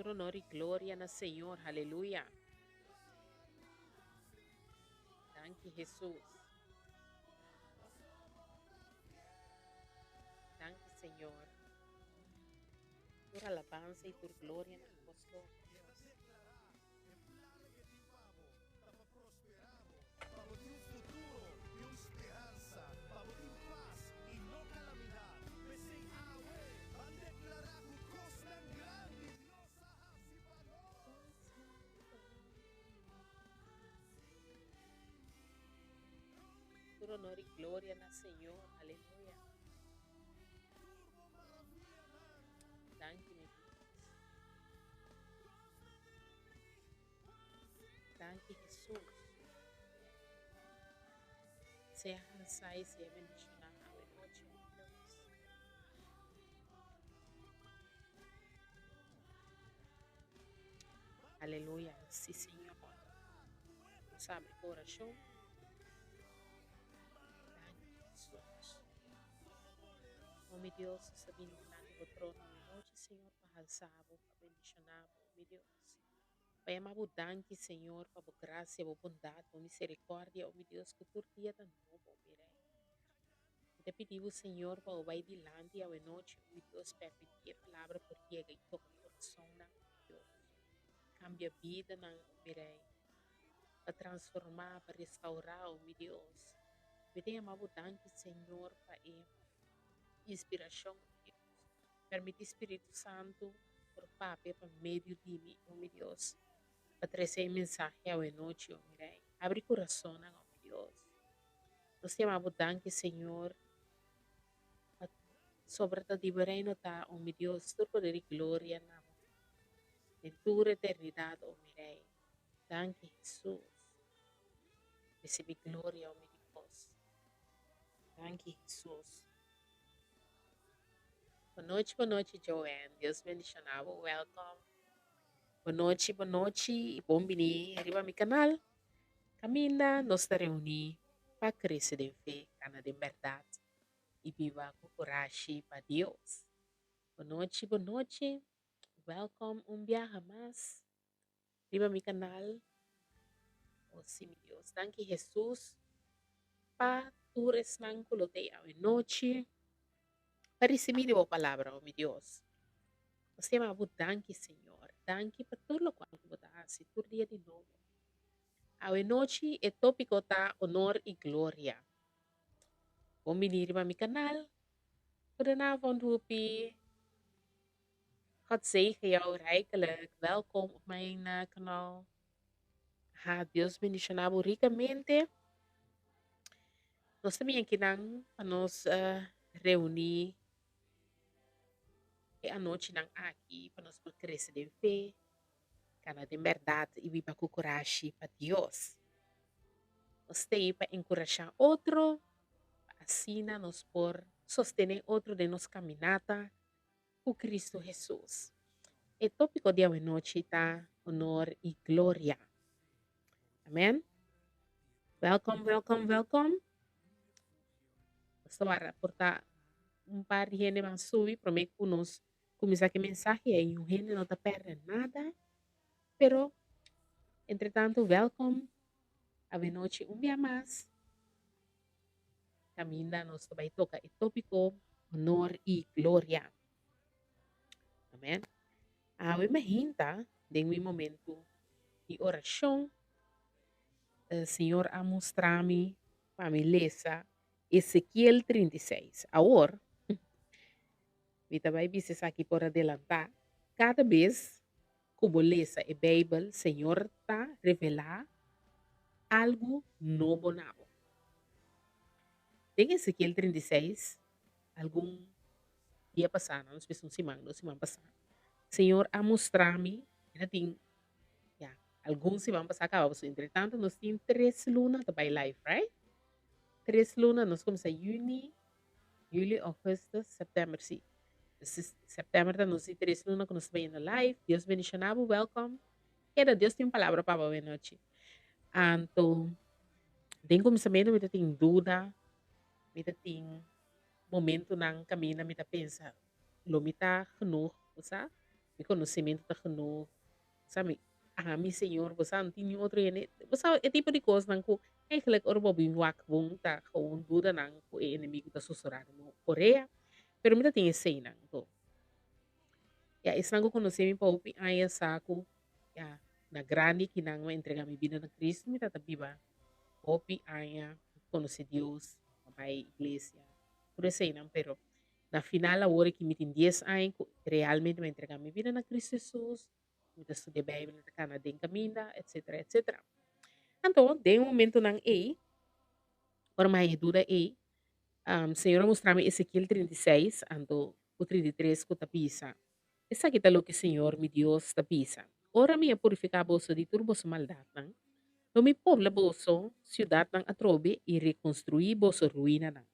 Tur honor i gloria na Señor. Haleluya. Danki Hesus. Danki Señor. Tur alabansa i tur gloria na bo so, Dios. Tur honor i gloria na Señor. Aleluya. Danki mi Dios. Danki Hesus. Sea alsa i sea bendishoná awe nochi, mi Dios. Aleluya. Sí, Señor. Nos abri ku orashon. Danki, Hesus. O mi Dios, nos ta bini dilanti bo trono awe nochi, Señor, pa halsa bo, pa bendishoná bo, mi Dios. Pa yama bo danki, Señor, pa bo gracia, bo bondad, bo misericordia, o mi Dios, cu tur dia ta nobo, mi Rey. Mi ta pidi bo, Señor, pa bo bai dilanti awe nochi, o mi Dios, permiti e palabra por yega y toca corazonnan, o mi Dios. Cambia bidanan, o mi Rey. Pa transforma, pa restaura, o mi Dios. Mi ta yama bo danki, Señor, pa e inspiracion, o mi Dios. Permití Spiritu Santu por papia pa medio di mi, o mi Dios, pa trese e mensahe awe nochi, o mi Rei. Abri kurasonnan, o mi Dios. Nos ta yama bo danki, Señor, pa sobra ta di bo reino ta, o mi Dios, tur poder i gloria na bo den tur eternidat, o mi Rei. Danki, Hesus. Risibí gloria, o mi Dios. Danki, Hesus. Bonochi, bonochi Joanne. Dios bendiciona bo. Welcome. Bonochi, bonochi y bon bini riba mi canal. Caminda nos ta reuni pa crece den fe, cana den berdad y biba cu corashi pa Dios. Bonochi, bonochi. Welcome un biaha mas riba mi canal. Oh si mi Dios. Danki Jesus pa tur esnan cu lo tei awe nochi pa ricibi di bo palabra, oh mi Dios. Nos ta yama bo danki Señor. Danki pa tur locual cu bo ta haci tur dia di nobo. Awe nochi e topico ta honor y gloria. Bon bini riba mi canal. Goedenavond Whoopi. God zegen jou rijkelijk. Welkom op mijn eh, kanaal. Ha, Dios bendiciona bo ricamente. Nos ta bin akinan pa nos eh, reuni e anochinan aki pa nos por crece den fe, cana den berdad y biba cu corashi pa Dios. Nos ta ei pa encurasha otro, pa asina nos por sostene otro den nos caminata ku Kristu Hesus. E tópiko di awenochi ta Honor i Gloria. Amen. Welkom, welkom, welkom. Nos ta wara por ta un par di hende mas subi promé ku nos kuminsá ku e mensahe. Ei un hende no ta pèrdè nada. Pero, entretanto, welkom awenochi un bia mas. Kaminda nos ta bai toka e tópiko Honor i Gloria. Amen. Awe mi hinta den mi momentu di orashon, Señor a mustra mi pa mi lesa Ezekiel 36. Awor, mi ta bai bisa esaki por adelantá, kada bes ku bo lesa e Beibel, Señor ta revelá algu nobo na bo. Den Ezekiel 36, algun dia pasá, nos bisa un siman, dos siman pasá, Señor a mustra mi, e ta tin, ya, algun siman pasá kaba, pasobra entretanto nos tin tres luna ta bai live, right? Tres luna, nos kuminsá yüni, Juli, augustus, september, si. September ta nos di tres luna ku nos ta bayendo live. Dios bendiciona bo, welcome. Keda, Dios tin un palabra pa bo awe nochi. Anto, den kuminsamentu mi ta tin duda, mi ta tin momentunan kaminda mi ta pensa, lo mi ta genoeg, bo sa? Mi konosementu ta genoeg. Sa mi, ami Señor, bo sa no tin niun otro hende. Bo sa e tipo di kosnan ku eigenlijk ora bo bin wak bon ta gewoon dudanan ku e enemigu ta susurá den bo orea. Pero mi ta tin eseinan anto. Ya, esnan ku konosé mi pa hopi aña sa ku ya na grandi kinan mi a entregá mi bida na Cristo, mi ta ta biba hopi aña, mi konosé Dios, mi a bai iglesia, tur eseinan, pero na final awor ki mi tin dies aña ku realmente mi a entregá mi bida na Cristo Hesus, mi ta studia Bijbel, mi ta kana den kaminda, etcetera, etcetera. Anto, den e momentonan ei, ora mi haña e duda ei, Señor a mustra mi Ezekiel 36 anto ku 33 ku ta bisa, Esaki ta loke Señor mi Dios ta bisa, Ora mi a purifiká boso di tur boso maldatnan, lo mi pobla boso siudatnan atrobe i rekonstruí boso ruinanan.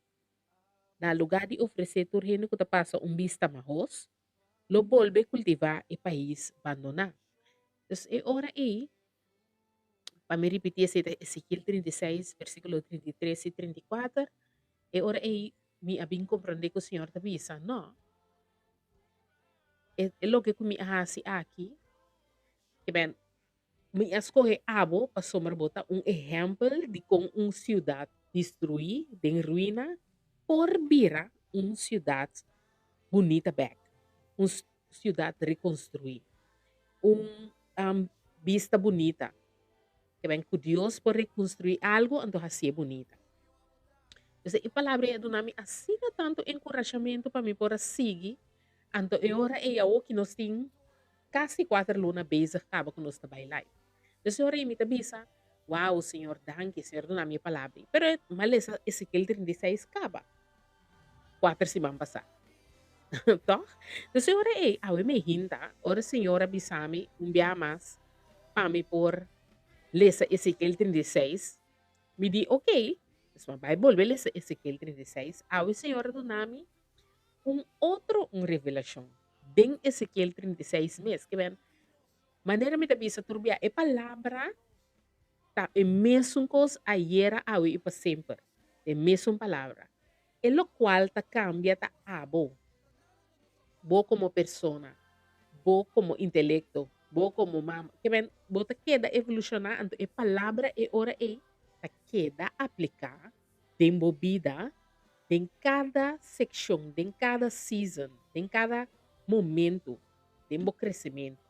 Na lugá di ofresé tur hende ku ta pasa un bista mahos, lo bolbe kultivá e pais bandoná. Dus e ora ei, pa mi ripití esei ta Ezekiel 36, versíkulo 33 i 34, e ora ei mi a bin komprondé ku Señor ta bisa, No, e e loke ku mi a hasi aki, ke ben, mi a skohe abo pasobra bo ta un ehèmpel di kon un siudat destruí den ruina por bira un siudat bunita bèk, un siudat rekonstruí, un bista bunita. Ke ben ku Dios por rekonstruí algu anto hasié bunita. Entonces e palabra ei a duna mi asina tantu enkurashamentu pa mi por a sigui. Anto e ora ei awoki nos tin kasi kuater luna bezig kaba ku nos ta bai live. Entonces e ora ei mi ta bisa, Wow, Señor, danki, Señor duna mi e palabra ei. Pero mi a lesa Ezekiel 36 kaba kuater siman pasá. Tòg? Entonces e ora ei awe mi hinta ora Señor a bisa mi un bia mas pa mi por lesa Ezekiel 36, mi di ok, pues mi a bai bolbe lesa Ezekiel 36, awe Señor a duna mi un otro un revelashon den Ezekiel 36 mes. Ke ben, manera mi ta bisa tur bia, e palabra ta e mesun kos ayera, awe i pa semper. E mesun palabra. E lokual ta kambia ta abo. Bo komo persona, bo komo intelekto, bo komo mama. Ke men, bo ta keda evolushoná, anto e palabra e ora ei ta keda apliká den bo bida, den kada sekshon, den kada season, den kada momento den bo kresementu.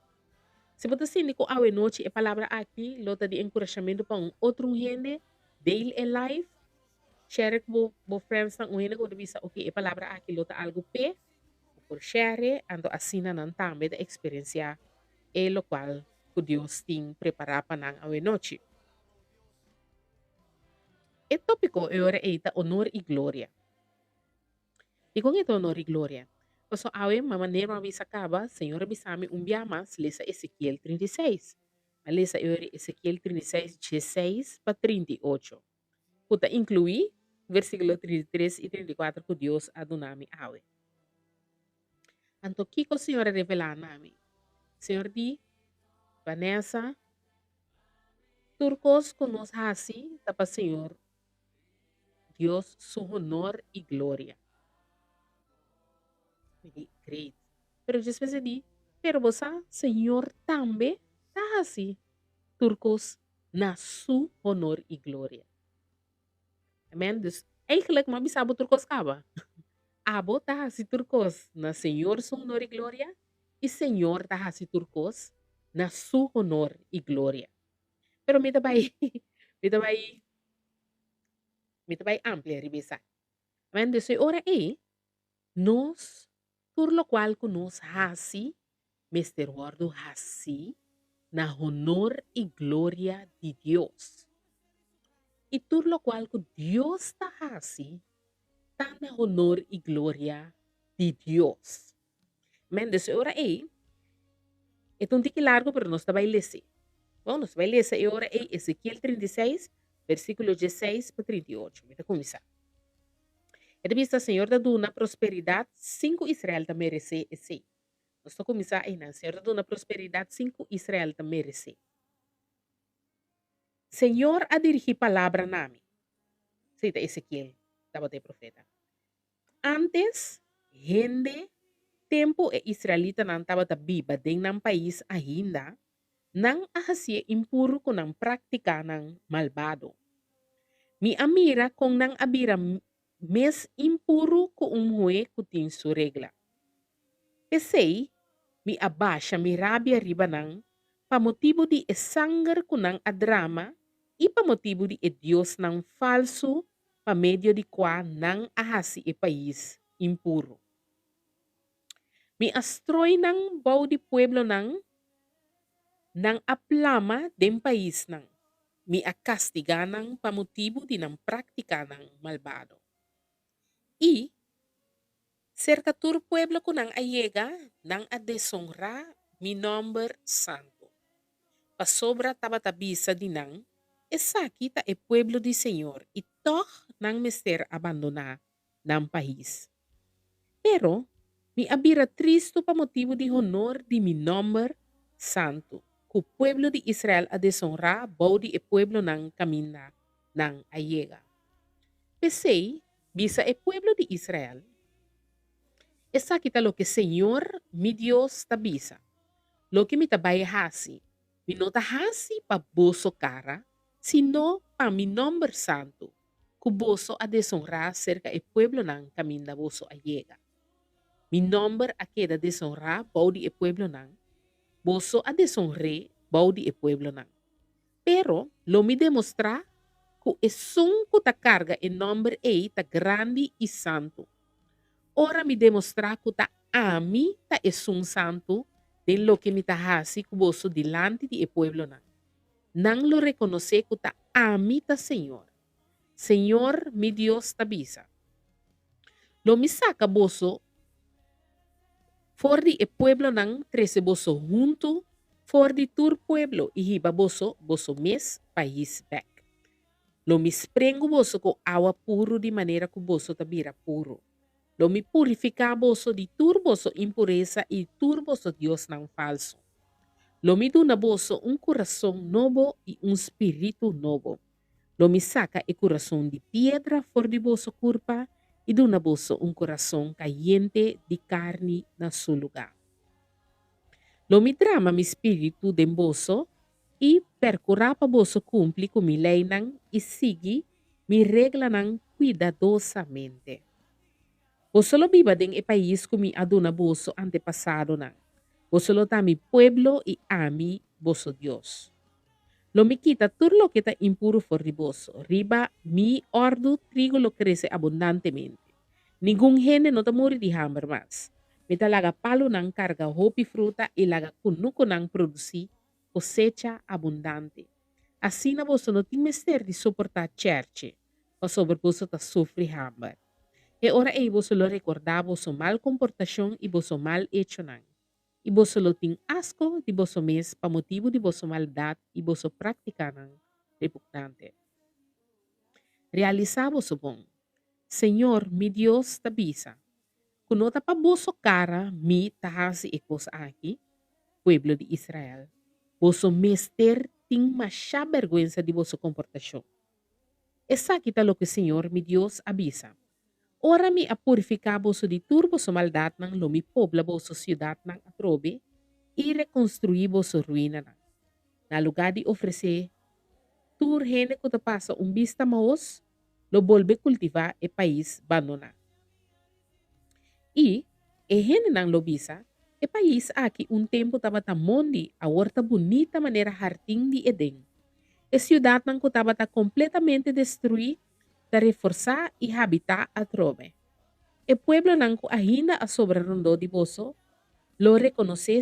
Si bo ta sinti ku awenochi e palabra aki lo ta di enkurashamentu pa un otro un hende, deel e live, share ku bo bo friendsnan, un hende ku bo ta bisa ok e palabra aki lo ta algu p'e, bo por share, anto asina nan tambe ta eksperensiá e lokual ku Dios tin prepará pa nan awenochi. E tópiko e ora ei ta honor i gloria. Dikon e ta honor i gloria? Pasobra awe ma manera mi a bisa kaba, Señor a bisa mi un bia mas lesa Ezekiel 36. Mi a lesa e ora ei Ezekiel 36, 16 pa 38, ku ta inkluí versíkulo 33 i 34 ku Dios a duna mi awe. Anto kiko Señor a revelá na mi? Señor di, Vanessa, Tur kos ku nos hasi ta pa Señor Dios su honor i gloria. Mi di, Great. Pero despues e di, Pero bo sa, Señor tambe ta hasi tur kos na su honor i gloria. Amen. Dus, eigenlijk mi a bisa bo tur kos kaba. Abo ta hasi tur kos na Señor su honor i gloria i Señor ta hasi tur kos na su honor i gloria. Pero mi ta bai, mi ta bai, mi ta bai amplia riba esaki. Amen. Dus e ora ei, nos, tur lokual ku nos hasi mester wòrdu hasí na honor i gloria di Dios. I tur lokual ku Dios ta hasi ta na honor i gloria di Dios. Men, dus e ora ei, e ta un tiki largu, pero nos ta bai lesa. Bon, nos ta bai lesa e ora ei Ezekiel 36, versíkulo 16 pa 38. Mi ta kuminsá. E ta bisa, Señor ta duna prosperidat sin ku Israel ta meresé esei. Nos ta kuminsá einan. Señor ta duna prosperidat sin ku Israel ta meresé. Señor a dirigí palabra na mi. Esei ta Ezekiel, tabata e profeta. Ántes hende Tempu e israelitanan tabata biba den nan pais ainda, nan a hasié impuru ku nan práktikanan malbado. Mi a mira kon nan a bira mes impuru ku un muhé ku tin su regla. P'esei, mi a basha mi rabia riba nan pa motibu di e sanger ku nan a drama i pa motibu di e diosnan falsu pa medio di kua nan a hasi e pais impuru. Mi a stroi nan bou di pueblonan, nan a plama den paisnan. Mi a kastigá nan pa motibu di nan práktikanan malbado. I, serka tur pueblo ku nan a yega, nan a desonrá mi nòmber santu. Pasobra tabata bisa di nan, Esaki ta e pueblo di señor, i tòg nan mester a bandoná nan pais. Pero, mi a bira tristu pa motibu di honor di mi nòmber santu, ku pueblo di Israel a desonrá bou di e pueblonan kaminda nan a yega. P'esei, bisa e pueblo di Israel, Esaki ta loke señor, mi Dios, ta bisa, Loke mi ta bai hasi, mi no ta hasi pa boso kara, sino pa mi nòmber santu, ku boso a desonrá serka e pueblonan kaminda boso a yega. Mi nòmber a keda desonrá bou di e pueblonan, boso a desonr'é bou di e pueblonan. Pero lo mi demostrá ku esun ku ta karga e nòmber ei ta grandi i santu. Ora mi demostrá ku ta ami ta esun santu den loke mi ta hasi ku boso dilanti di e pueblonan, nan lo rekonosé ku ta ami ta señor. Señor mi Dios ta bisa, Lo mi saka boso for di e pueblonan, trese boso huntu for di tur pueblo i hiba boso boso mes pais bèk. Lo mi sprengu boso ku awa puru di manera ku boso ta bira puru. Lo mi purifiká boso di tur boso impuresa i tur boso diosnan falsu. Lo mi duna boso un kurason nobo i un spiritu nobo. Lo mi saka e kurason di piedra for di boso kurpa i duna boso un kurason kayente di karni na su lugá. Lo mi drama mi spiritu den boso i perkurá pa boso kumpli ku mi leinan i sigui mi reglanan kuidadosamente. Boso lo biba den e pais ku mi a duna boso antepasadonan. Boso lo ta mi pueblo i ami boso Dios. Lo mi kita tur loke ta impuru for di boso. Riba mi òrdu trigo lo krese abundantemente. Ningun hende no ta muri di hamber mas. Mi ta laga palunan karga hopi fruta i laga kunukunan produsí kosecha abundante. Asina boso no tin mester di soportá chèrche, pasobra boso ta sufri hamber. E ora ei boso lo rekordá boso mal komportashon i boso mal echonan, i boso lo tin asko di boso mes pa motibu di boso maldat i boso práktikanan repugnante. Realisá boso bon. Señor, mi Dios, ta bisa, ku no ta pa boso kara mi ta hasi e kos aki, pueblo di Israel. Boso mester tin mashá bèrgwensa di boso komportashon. Esaki ta loke señor, mi Dios, a bisa, Ora mi a purifiká boso di tur boso maldatnan lo mi pobla boso siudatnan atrobe i rekonstruí boso ruinanan. Na lugá di ofresé tur hende ku ta pasa un bista mahos, lo bolbe kultivá e pais bandoná. I e hendenan lo bisa, E pais aki un tempu tabata mondi, awor ta bunita manera hardin di Edén. E siudatnan ku tabata kompletamente destruí ta reforsá i habitá atrobe. E pueblonan ku ainda a sobra rondó di boso lo rekonosé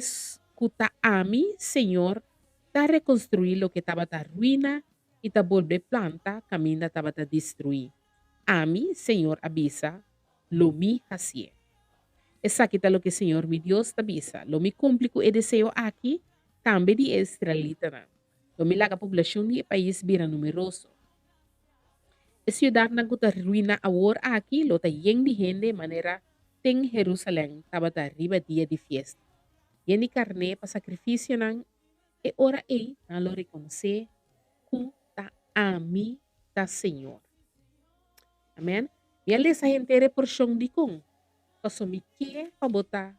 ku ta ami, señor, ta rekonstruí loke tabata ruina i ta bolbe planta kaminda tabata destruí. Ami, señor a bisa, lo mi hasié. Esaki ta loke señor mi Dios ta bisa, Lo mi kumpli ku e deseo aki tambe di e israelitanan. Lo mi laga poblashon di e pais bira numeroso. E siudatnan ku ta ruiná awor aki lo ta yen di hende manera ten Herusalen tabata riba dia di fiesta, yen di karné pa sakrifisionan. E ora ei nan lo rekonosé ku ta ami ta Señor. Amèn. Mi a lesa henter e porshon dikon? Pasobra mi ke pa bo ta.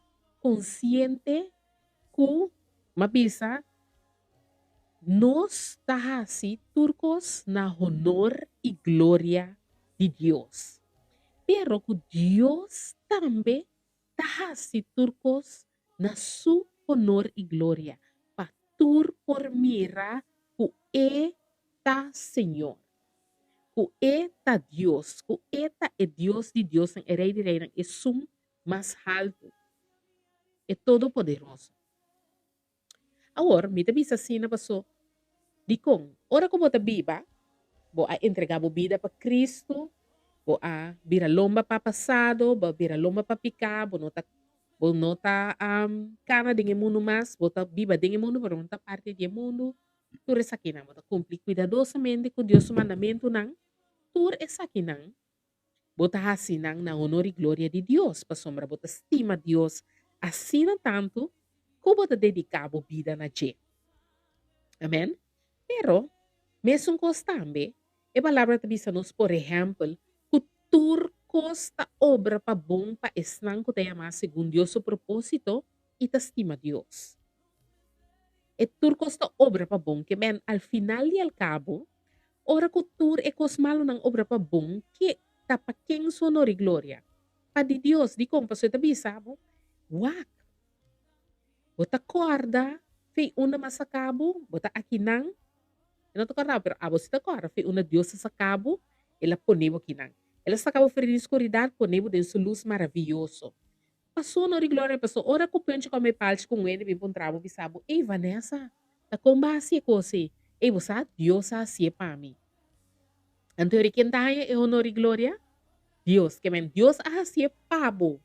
konsiente ku, m'a bisa, nos ta hasi tur kos na honor i gloria di Dios, pero ku Dios tambe ta hasi tur kos na su honor i gloria, pa tur por mira ku e ta Señor, ku e ta Dios, ku e ta e Dios di diosnan, e Rei di reinan, Esun mas haltu, e Todopoderoso. Awor, mi ta bisa asina paso, dikon? Ora ku bo ta biba, bo a entregá bo bida pa Kristu, bo a bira lomba pa pasado, bo a bira lomba pa piká, bo no ta bo no ta kana den e mundu mas, bo ta biba den e mundu pero bo no ta parti di e mundu. Tur esakinan bo ta kumpli kuidadosamente ku Dios su mandamentunan, tur esakinan Bo ta hasi nan na honor i gloria di Dios, pasobra bo ta stima Dios asina tantu ku bo ta dediká bo bida na dje. Amèn. Pero, mesun kos tambe, e Palabra ta bisa nos, por ehèmpel, ku tur kos ta obra pa bon pa esnan ku ta yamá segun Dios su propósito i ta stima Dios. E tur kos ta obra pa bon, ke men al final di al kabo, Ora ku tur e kos malunan obra pa bon, ke ta pa ken su honor i gloria? Pa di Dios. Dikon? Pasobra e ta bisa bo, Wak, bo ta kòrda fei unda m'a saka bo, bo ta akinan. E no ta kòrda bo, pero abo si ta kòrda fei unda Dios a saka bo, el a pone bo akinan. El a saka bo for di skuridat, pone bo den su lus maravioso. Pa su honor i gloria, pasobra ora ku Pencho kome palchi ku Wendy bin puntra bo, bisa bo, Ey Vanessa, ta kon bo a hasi e kos ei? Ey, bo sa, Dios a hasié pa mi. Anto yori ken ta haña e honor i gloria? Dios. Ke men Dios a hasié pa bo,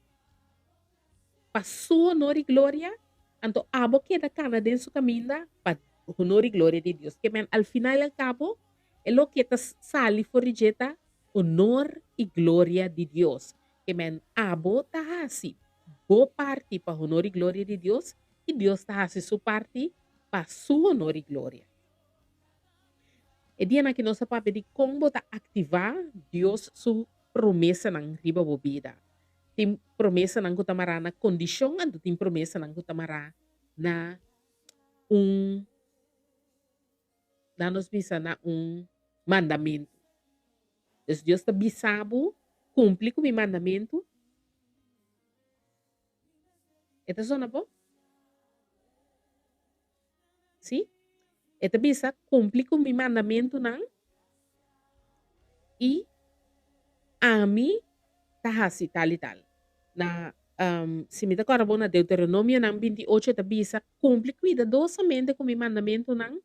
pa su honor i gloria, anto abo keda kana den su kaminda pa honor i gloria di Dios. Ke men al final i al kabo, e loke ta sali for di dje ta honor i gloria di Dios. Ke men abo ta hasi bo parti pa honor i gloria di Dios, i Dios ta hasi su parti pa su honor i gloria. E dianan aki nos a papia di kon bo ta aktivá Dios su promesanan riba bo bida. Tin promesanan ku ta mará na kondishon, anto tin promesanan ku ta mará na un, nan nos bisa na un mandamentu. Dus Dios ta bisa bo, Kumpli ku mi mandamentu. E ta sona bo? Sí? E ta bisa, Kumpli ku mi mandamentunan i ami ta hasi tal i tal. Na, si mi ta kòrda bon, na Deuteronomionan 28 e ta bisa, Kumpli kuidadosamente ku mi mandamentunan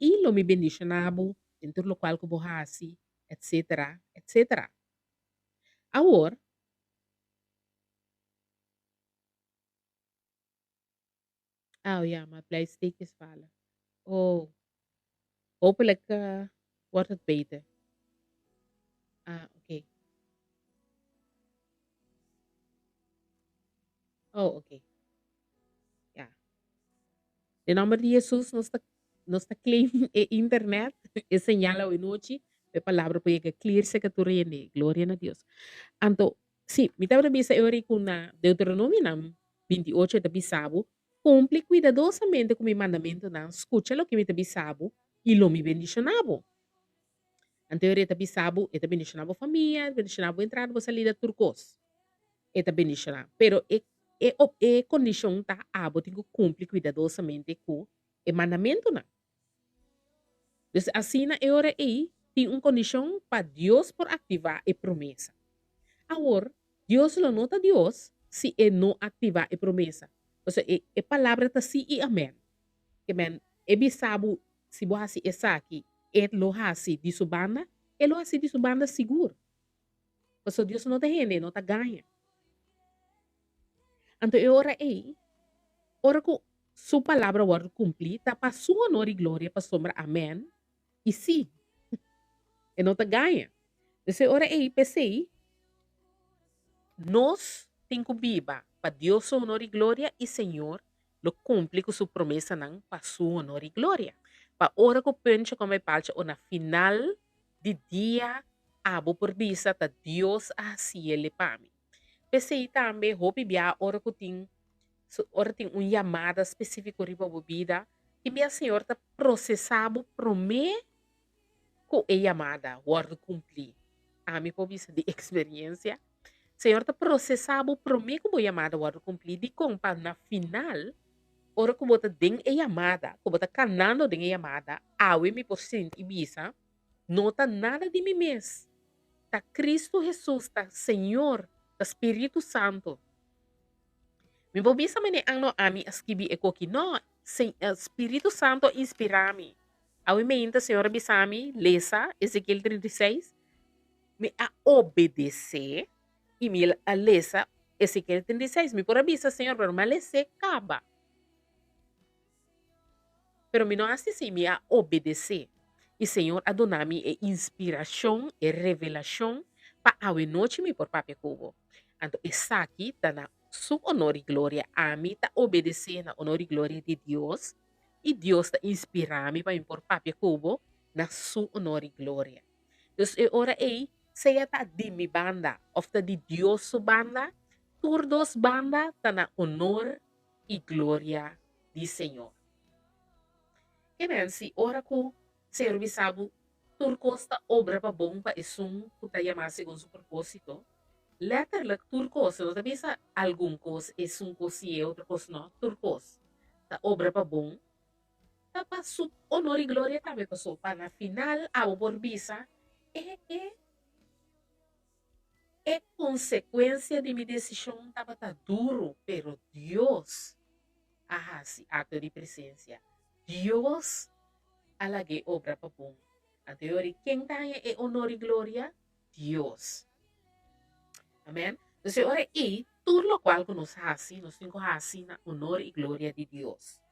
i lo mi bendishoná bo den tur lokual ku bo hasi, etsetera, etsetera. Awor. Oh ja, maar het blijft steekjes vallen. Oh, hopelijk wordt het beter. Ah, oké. Oh, oké. Ja. Den nomber di Jesus nos ta nos ta claim e internet, e señal awe nochi, pa e palabra por yega clear cerca tur hende. Gloria na Dios. Anto, si, mi tabata bisa e ora ei cu na Deuteronomionan 28 e ta bisa bo, Cumpli cuidadosamente cu mi mandamentonan, scucha loke mi ta bisa bo, y lo mi bendiciona bo. Anto e ora e ta bisa bo, e ta bendiciona bo famia, e ta bendiciona bo entrada, bo salida, tur cos. E ta bendishoná. Pero e e e kondishon ta abo tin ku kumpli kuidadosamente ku e mandamentunan. Dus asina e ora ei tin un kondishon pa Dios por aktivá e promesa. Awor, Dios lo no ta Dios si e no aktivá e promesa. Pasobra e e palabra ta sí i amèn. Ke men e bisa bo si bo hasi esaki, e lo hasi di su banda, e lo hasi di su banda sigur. Pasobra Dios no ta hende, e no ta gaña. Anto e ora ei, ora ku Su palabra wòrdu kumplí, ta pa Su honor i gloria, pasobra amèn i sí. E no ta gaña. Dus e ora ei, p'esei, nos tin ku biba pa Dios su honor i gloria i Señor lo kumpli ku su promesanan pa Su honor i gloria. Pa ora ku puncha kòm bai palcha o na final di dia abo por bisa ta Dios a hasiele pa mi. P'esei tambe hopi bia ora ku tin Ora tin un yamada spesífiko riba bo bida, tin bia Señor ta prosesá bo promé ku e yamada wòrdu kumplí. Ami por bisa di eksperensia, Señor ta prosesá bo promé ku bo yamada wòrdu kumplí. Dikon? Pa na final, ora ku bo ta den e yamada, ku bo ta kanando den e yamada, awe mi por sinti i bisa, No ta nada di mi mes, ta Kristu Hesus, ta Señor, ta Spiritu Santu. Mi por bisa manera an no ami a skibi e koki, no, Spiritu Santu a inspirá mi. Awe meinta Señor a bisa mi, lesa Ezekiel 36, mi a obedesé i mi a lesa Ezekiel 36. Mi por a bisa Señor, pero mi a les'é kaba. Pero mi no a hasi esei, mi a obedesé. I Señor a duna mi e inspirashon, e revelashon pa awe nochi mi por papia ku bo. Anto esaki ta na Su honor i gloria. Ami ta obedesé na honor i gloria di Dios, i Dios ta inspirá mi pa mi por papia ku bo na Su honor i gloria. Dus e ora ei, sea ta di mi banda òf ta di Dios su banda, tur dos banda ta na honor i gloria di Señor. Ke men si ora ku Señor bisa bo tur kos ta obra pa bon pa esun ku ta yamá segun su propósito, letterlik tur kos, e no ta bisa algun kos, esun kos si e otro kos no, tur kos ta obra pa bon, ta pa su honor i gloria tambe, pasobra pa na final abo por bisa e e E konsekuensia di mi desishon tabata duru, pero Dios a hasi akto di presensia. Dios a lag'é obra pa bon. Anto e ora ken ta haña e onor i gloria? Dios. Amèn. Entonces e ora ei, tur lokual ku nos hasi, nos tin ku hasi na onor i gloria di Dios.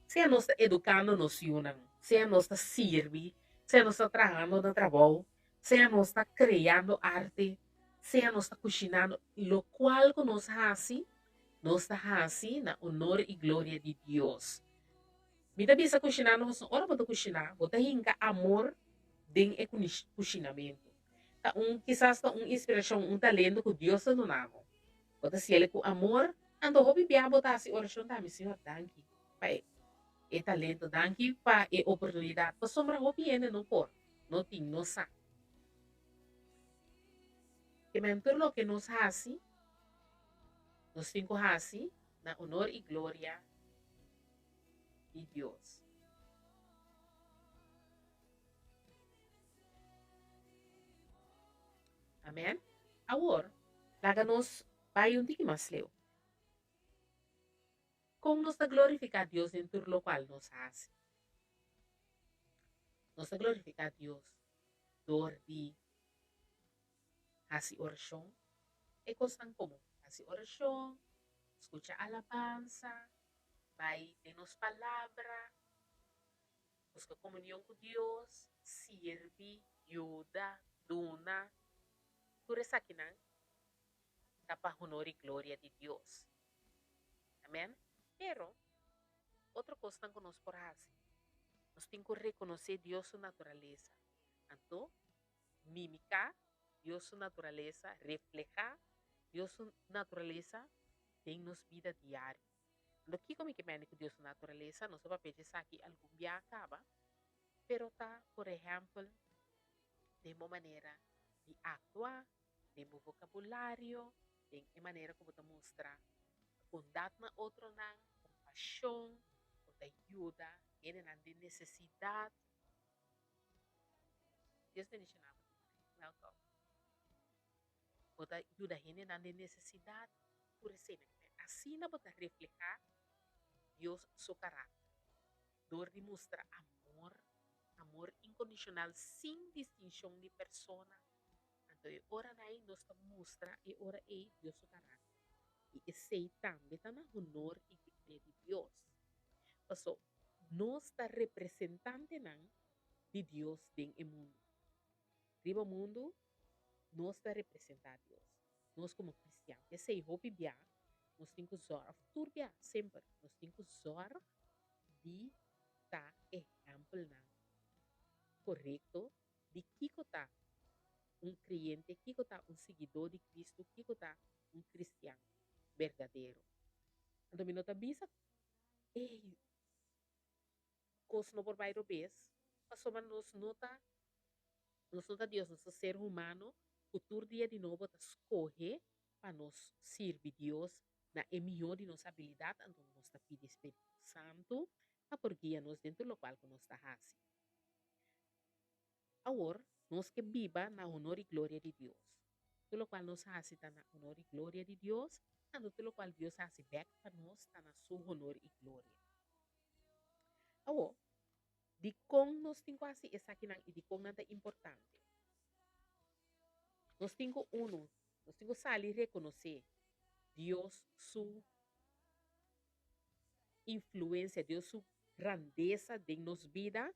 Sea nos ta edukando nos yunan, sea nos ta sirbi, sea nos ta trahando na trabou, Sea nos ta kreando arte, sea nos ta kushinando, lokual ku nos hasi, nos ta hasi na onor i gloria di Dios. Mi ta bisa kushinando pasobra ora bo ta kushiná, bo ta hinka amor den e kushinamentu. Ta un, kisas ta un inspirashon, un talento ku Dios ta duna bo. Bo ta hasiel ku amor, anto hopi bia bo ta hasi orashon tambe, Señor, danki pa e talento, danki pa e oportunidat, pasobra hopi hende no por. No tin, no sa. Ke men tur loke nos hasi, nos tin ku hasi na honor i gloria di Dios. Amen. Awor, laga nos bai un tiki mas leu. Kon nos ta glorifiká Dios den tur lokual nos hasi? Nos ta glorifiká Dios dor di hasi orashon, e kosnan komun, hasi orashon, skucha alabansa, bai den nos palabra, buska komunion ku Dios, sirbi, yuda, duna, tur esakinan ta pa honor i gloria di Dios. Amen. Pero, otro kosnan ku nos por hasi, nos tin ku rekonosé Dios su naturalesa. Anto, mimiká Dios su naturalesa, reflehá Dios su naturalesa den nos bida diario. Anto, kiko mi ke mende ku Dios su naturalesa? Nos a papia dje esaki algun bia kaba, pero ta, por ehèmpel, den bo manera di aktua, den bo vocabulario, den e manera ku bo ta mustra bondat na otronan, kompashon, bo ta yuda hendenan den nesesidat. Dios bendishoná bo, Welkom. Bo ta yuda hendenan den nesesidat, tur esei. Asina bo ta reflehá Dios su karakter, dor di mustra amor, amor inkondishonal sin distinshon di persona. Anto e oranan ei nos ta mustra e ora ei Dios su karakter, i esei tambe ta na honor i gloria di Dios. Paso nos ta representantenan di Dios den e mundu. Riba mundu nos ta representá Dios, nos komo kristian. P'esei hopi bia nos tin ku zòrg, òf tur bia, semper nos tin ku zòrg di ta ehèmpelnan korekto di kiko ta un kreyente, kiko ta un siguidó di Kristu, kiko ta un kristian berdadero. Anto mi no ta bisa, ey, kos no por bai robes, pasobra nos no ta, nos no ta Dios, nos ta ser humano ku tur dia di nobo ta skohe pa nos sirbi Dios na e mihó di nos abilidat, anto nos ta pidi Spiritu Santu pa por guia nos den tur lokual ku nos ta hasi. Awor, nos ke biba na honor i gloria di Dios. Tur lokual nos hasi ta na honor i gloria di Dios, anto tur lokual Dios hasi bèk pa nos ta na su honor i gloria. Awor, dikon nos tin ku hasi esakinan i dikon nan ta importante? Nos tin ku unu, nos tin ku sali rekonosé Dios su influensia, Dios su grandesa den nos bida.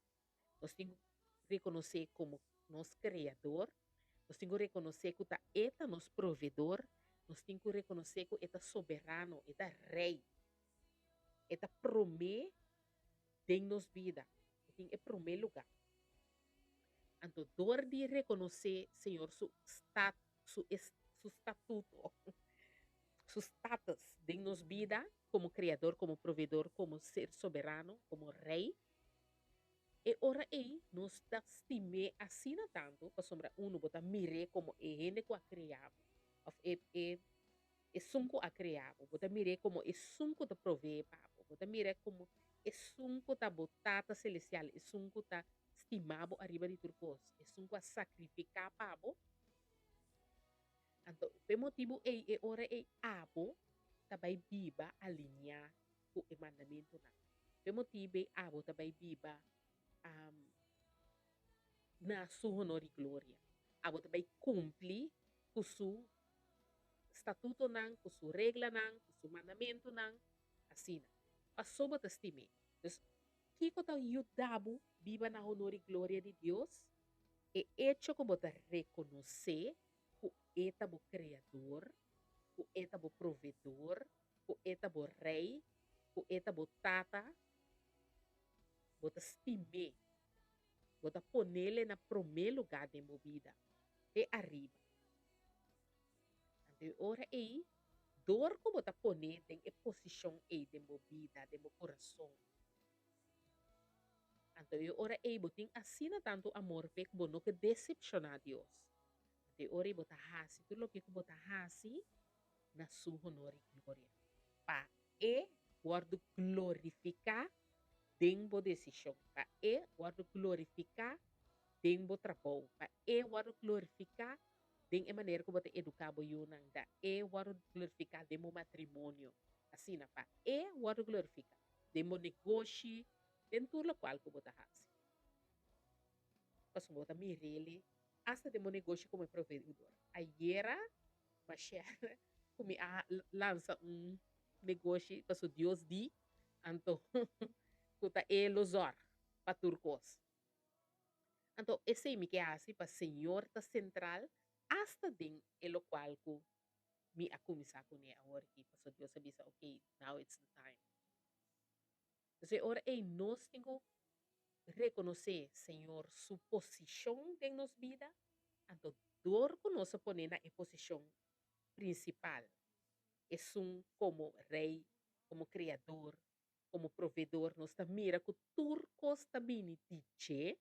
Nos tin ku rekonosé komo nos Kreador. Nos tin ku rekonosé ku ta E ta nos Provedor. Nos tin ku rekonosé ku E ta soberano, E ta Rei. E ta promé den nos bida. E tin e promé lugá. Anto dor di rekonosé Señor su stat, su su statuto, su status den nos bida komo Kreador, komo Provedor, komo Ser Soberano, komo Rei, E ora ei nos ta stim'é asina tantu pasobra unu bo ta mir'é komo e hende ku a krea bo òf e e esun ku a krea bo, bo ta mir'é komo esun ku ta proveé pa bo, bo ta mir'é komo esun ku ta bo Tata Selestial, esun ku ta stima bo ariba di tur kos, esun ku a sakrifiká pa bo. Anto p'e motibu ei e ora ei abo ta bai biba aliniá ku e mandamentunan. P'e motibu ei abo ta bai biba na su honor i gloria. Abo ta bai kumpli ku su statutonan, ku su reglanan, ku su mandamentunan, asina. Pasobra bo ta stim'é. Dus, kiko ta yuda bo biba na honor i gloria di Dios? E echo ku bo ta rekonosé ku e ta bo Kreador, ku e ta bo Provedor, ku e ta bo Rei, ku e ta bo Tata, bo ta stim'é, bo ta ponele na promé lugá den bo bida, te ariba. Anto e ora ei, dor ku bo ta pon'é den e posishon ei den bo bida, den bo kurason, anto e ora ei bo tin asina tantu amor p'e ku bo no ke desepshoná Dios. Anto e ora ei bo ta hasi tur loke ku bo ta hasi na su honor i gloria, pa E wòrdu glorifiká den bo desishon, pa E wòrdu glorifiká den bo trabou, pa E wòrdu glorifiká den e manera ku bo ta eduká bo yunan, da E wòrdu glorifiká den bo matrimonio, asina pa E wòrdu glorifiká den bo negoshi, den tur lokual ku bo ta hasi. Pasobra bo ta mir'El asta den bo negoshi komo e proveedor. Ayera Mashèr ku mi a lansa un negoshi paso Dios di, anto ku ta e lo zòrg pa tur kos. Anto esei mi ke hasi pa Señor ta sentral asta den e lokual ku mi a kuminsá kuné awor aki paso Dios a bisa ok now it's the time. Entonces e ora ei nos tin ku rekonosé Señor su posishon den nos bida, anto dor ku nos a pone na e posishon prinsipal, esun komo Rei, komo Kreador, komo Provedor, nos ta mira ku tur kos ta bini di dje,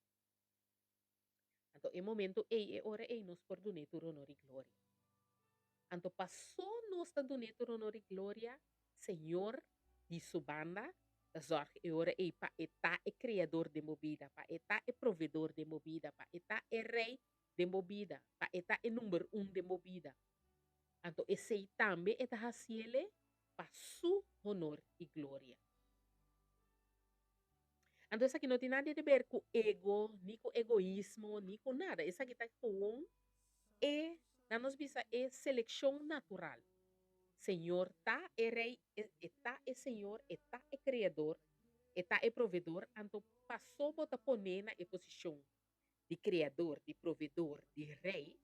Anto e momento ei, e ora ei, nos por dun'é tur honor i gloria. Anto pasó nos ta dun'é tur honor i gloria, Señor, di Su banda, ta zòrg e ora ei pa E ta e Kreador den bo bida, pa E ta e Provedor den bo bida, pa E ta e Rei den bo bida, pa E ta e number un den bo bida. Anto esei tambe E ta hasiele pa Su honor i gloria. Anto esaki no tin nada di ber ku ego, ni ku egoismo, ni ku nada. Esaki ta gewoon e, nan nos bisa, e selekshon natural. Señor ta e Rei, e ta e Señor, e ta e Kreador, e ta e Provedor, anto paso bo ta pon'é na e posishon di Kreador, di Provedor, di Rei,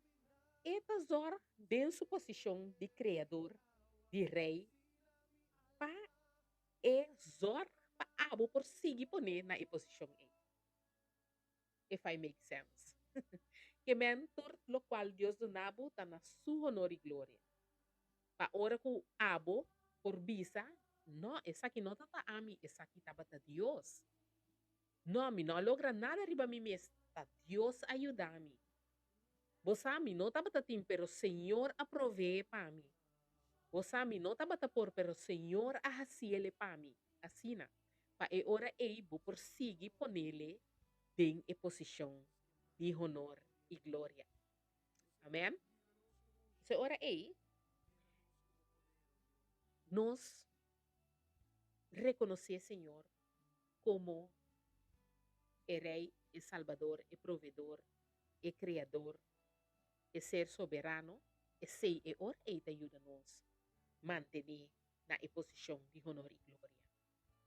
e ta zòrg den su posishon di Kreador, di Rei, pa E zorg pa abo por sigui pone na e posishon ei. If I make sense. Ke men tur lokual Dios duna bo ta na Su honor i gloria. Pa ora ku abo por bisa, No, esaki no tabata ami, esaki tabata Dios. No, mi no a logra nada riba mi mes, ta Dios a yuda mi. Bo sa, mi no tabata tin, pero Señor a proveé pa mi. Bo sa, mi no tabata por, pero Señor a hasiele pa mi. Asina, pa e ora ei bo por sigui ponele den e posishon di honor i gloria. Amèn. E ora ei, nos rekonosé Señor komo e Rei, e Salbador, e Provedor, e Kreador, e Ser Soberano, esei e ora ei ta yuda nos mantené na e posishon di honor i gloria.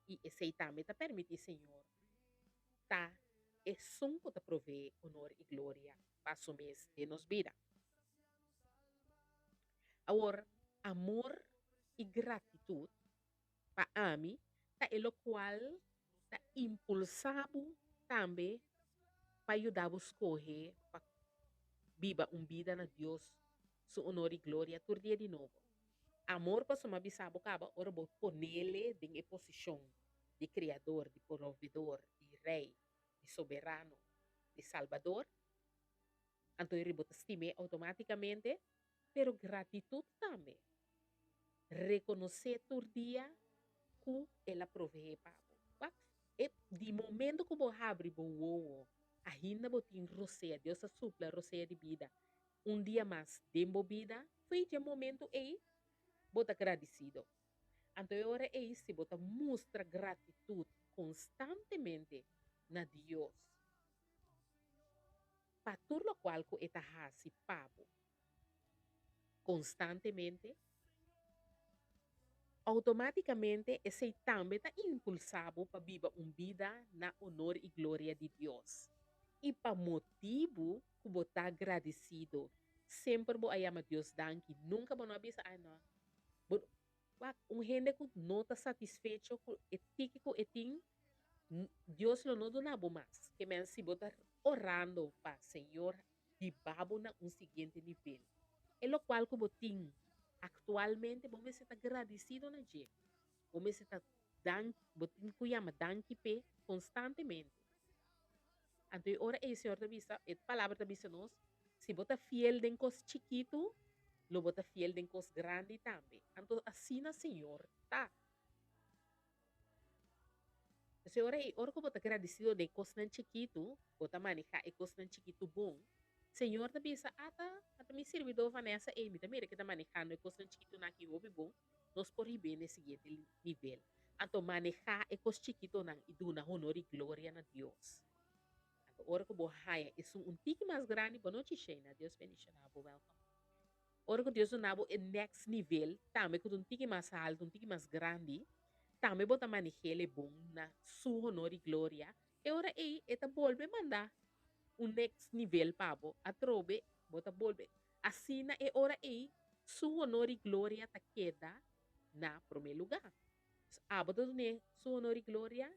I esei tambe ta permití Señor ta esun ku ta proveé honor i gloria pa su mes den nos bida. Awor, amor i gratitut pa ami ta e lokual ta impulsá bo tambe pa yuda bo skohe pa biba un bida na Dios su honor i gloria tur dia di nobo. Amor pasobra mi a bisa bo kaba ora bo ponele den e posishon di Kreador, di Provedor, di Rei, di Soberano, di Salbador, anto e riba bo ta stim'é outomátikamente. Pero gratitut tambe. Rekonosé tur dia ku el a proveé pa bo. Wak, e di momento ku bo habri bo wowo, ainda bo tin rosea, Dios a supla rosea di bida un dia mas den bo bida, fo'i dje momento ei bo ta gradisido. Anto e ora ei si bo ta mustra gratitut konstantemente na Dios pa tur lokual ku e ta hasi pa bo konstantemente, outomátikamente esei tambe ta impulsá bo pa biba un bida na onor i gloria di Dios. I pa motibu ku bo ta gradisido, semper bo a yama Dios danki, nunka bo no a bisa, Ai no, bo, wak, un hende ku no ta satisfecho ku e tiki ku e tin, Dios lo no duna bo mas. Ke men si bo ta orando pa Señor hiba bo na un siguiente nivel. E lokual ku bo tin aktualmente bo mester ta gradisido na dje. Bo mester ta dank, bo tin ku yama danki p'e konstantemente. Anto e ora ei Señor ta bisa, e palabra ta bisa nos, si bo ta fiel den kos chikitu, lo bo ta fiel den kos grandi tambe. Anto asina Señor ta. P'esei ora ei, ora ku bo ta gradisido den kosnan chikitu, bo ta manehá e kosnan chikitu bon, Señor ta bisa, Ata, ata mi sirbidó Vanessa ei, mi ta mira ke ta manehando e kosnan chikitunan aki hopi bon, nos por hib'é na e siguiente nivel. Anto manehá e kos chikitunan i duna honor i gloria na Dios. Anto ora ku bo haña esun un tiki mas grandi, bo nochi Sheina, Dios bendishoná bo, welcome. Ora ku Dios duna bo e next nivel, tambe ku ta un tiki mas haltu, un tiki mas grandi, tambe bo ta maneh'el e bon na Su honor i gloria, e ora ei e ta bolbe manda un next nivel pa bo, atrobe bo ta bolbe. Asina e ora ei Su honor i gloria ta keda na promé lugá. Abo ta dun'é Su honor i gloria,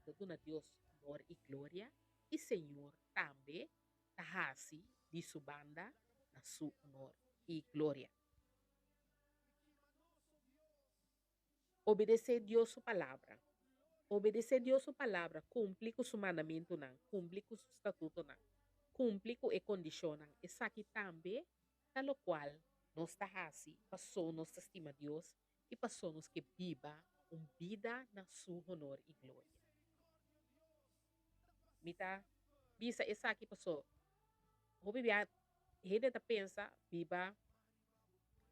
bo ta duna Dios honor i gloria, i Señor tambe ta hasi di su banda na su honor i gloria. Obedesé Dios su palabra. Obedesé Dios su palabra, kumpli ku su mandamentunan, kumpli ku su statutonan, kumpli ku e kondishonnan. Esaki tambe ta lokual nos ta hasi paso nos ta stima Dios i paso nos ke biba un bida na su honor i gloria. Mi ta bisa esaki paso hopi bia hende ta pensa biba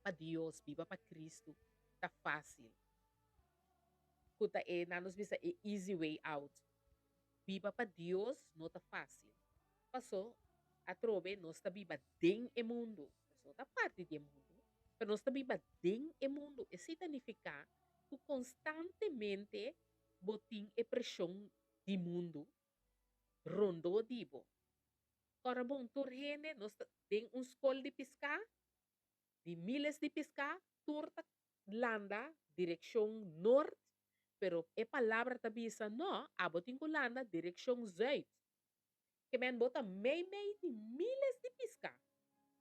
pa Dios, biba pa Cristo ta fácil. Ku ta e, nan nos bisa e easy way out. Biba pa Dios no ta fácil. Paso atrobe nos ta biba den e mundu. Nos no ta parti di e mundu, pero nos ta biba den e mundu. Esei ta nifiká ku konstantemente bo tin e preshon di mundu rondó di bo. Ora bon, tur hende nos ta den un skol di piská, di miles di piská, tur ta landa direkshon nort, pero e palabra ta bisa, no, abo tin ku landa direkshon zùit. Ke men bo ta meimei di miles di piská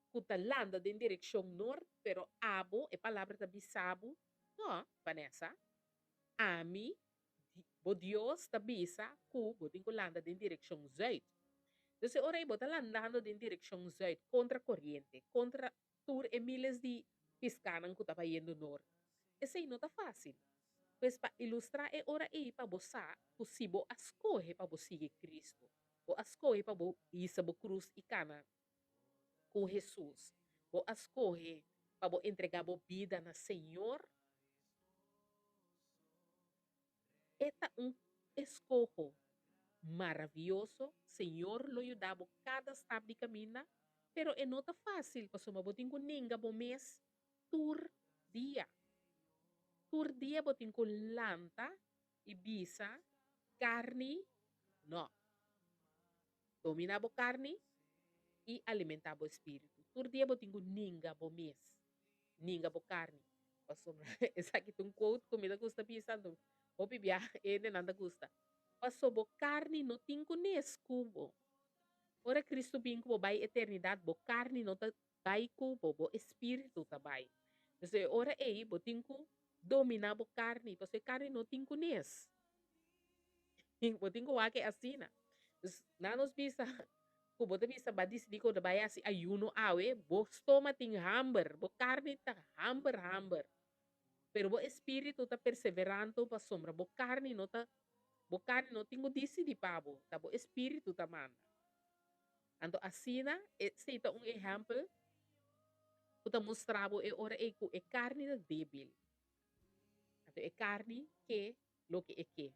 ku ta landa den direkshon nort, pero abo, e palabra ta bisa bo, no, Vanessa. Ami, bo Dios, ta bisa ku bo tin ku landa den direkshon zùit. Dus e ora ei bo ta landando den direkshon zùit kontra koriente, kontra tur e miles di piskánan ku ta bayendo nort. Esei no ta fásil. Pues pa ilustrá e ora ei pa bo sa ku si bo a skohe pa bo sigui Kristu, bo a skohe pa bo hisa bo krus i kana ku Hesus, bo a skohe pa bo entregá bo bida na Señor, E ta un eskoho maravioso, Señor lo yuda bo kada stap di kaminda, pero e no ta fásil pasobra bo tin ku ninga bo mes tur dia. Tur dia bo tin ku lanta i bisa, Karni, no. Dominá bo karni i alimentá bo espíritu. Tur dia bo tin ku ninga bo mes, ninga bo karni. Pasobra esaki ta un quote ku mi ta gusta bisa, anto hopi bia hendenan ta gusta. Paso bo karni no tin ku nes ku bo. Ora Kristu bin ku bo bai eternidat, bo karni no ta bai ku bo, bo espíritu ta bai. Entonces e ora ei bo tin ku dominá bo karni, pasobra e karni no tin ku nes. Bo tin ku wak e asina. Dus nan nos bisa ku bo ta bisa bo a disidí ku bo ta bai hasi ayuno awe, bo stoma tin hamber, bo karni ta hamber hamber. Pero bo espíritu ta perseverando pasobra bo karni no ta bo karni no tin ku disidí pa bo, ta bo espíritu ta manda. Anto asina esei ta un ehèmpel ku ta mustra bo e ora ei ku e karni ta débil. Anto e karni ke loke e ke.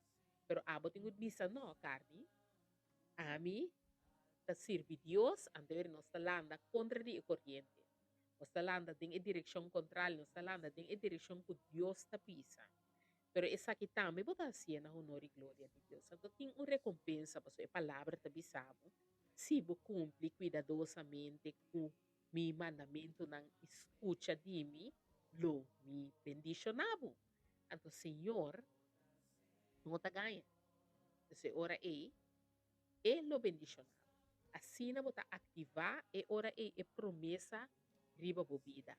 Pero abo tin ku bisa, No, karni, ami ta sirbi Dios, anto eri nos ta landa kontra di e koriente. Nos ta landa den e direkshon kontrali, nos ta landa den e direkshon ku Dios ta bisa. Pero esaki tambe bo ta hasié na honor i gloria di Dios. Anto tin un rekompensa pasobra e Palabra ta bisa bo, Si bo kumpli kuidadosamente ku mi mandamentunan i skucha di mi, lo mi bendishoná bo. Anto Señor no ta gaña. Entonces e ora ei, E lo bendishoná bo. Asina bo ta aktivá e ora ei e promesa riba bo bida.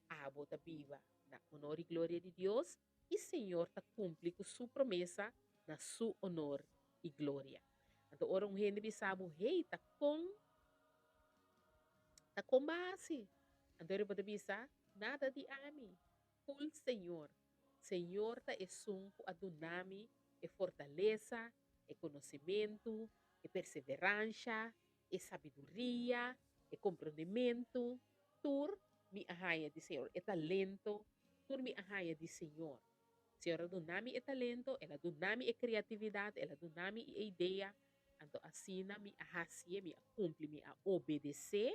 Abo ta biba na honor i gloria di Dios, i Señor ta kumpli ku Su promesa na Su honor i gloria. Anto ora un hende bisa bo, Hey, ta kon Ta kon bo a hasi? Anto bo ta bisa, Nada di ami, ful Señor. Señor ta esun ku a duna mi e fortalesa, e konosementu, e perseveransha, e sabiduria, e komprondementu, tur mi a haña di Señor, e talento, tur mi a haña di Señor. Señor a duna mi e talento, el a duna mi e kreatividat, el a duna mi e idea, Anto asina mi a hasié, mi a kumpli, mi a obedesé,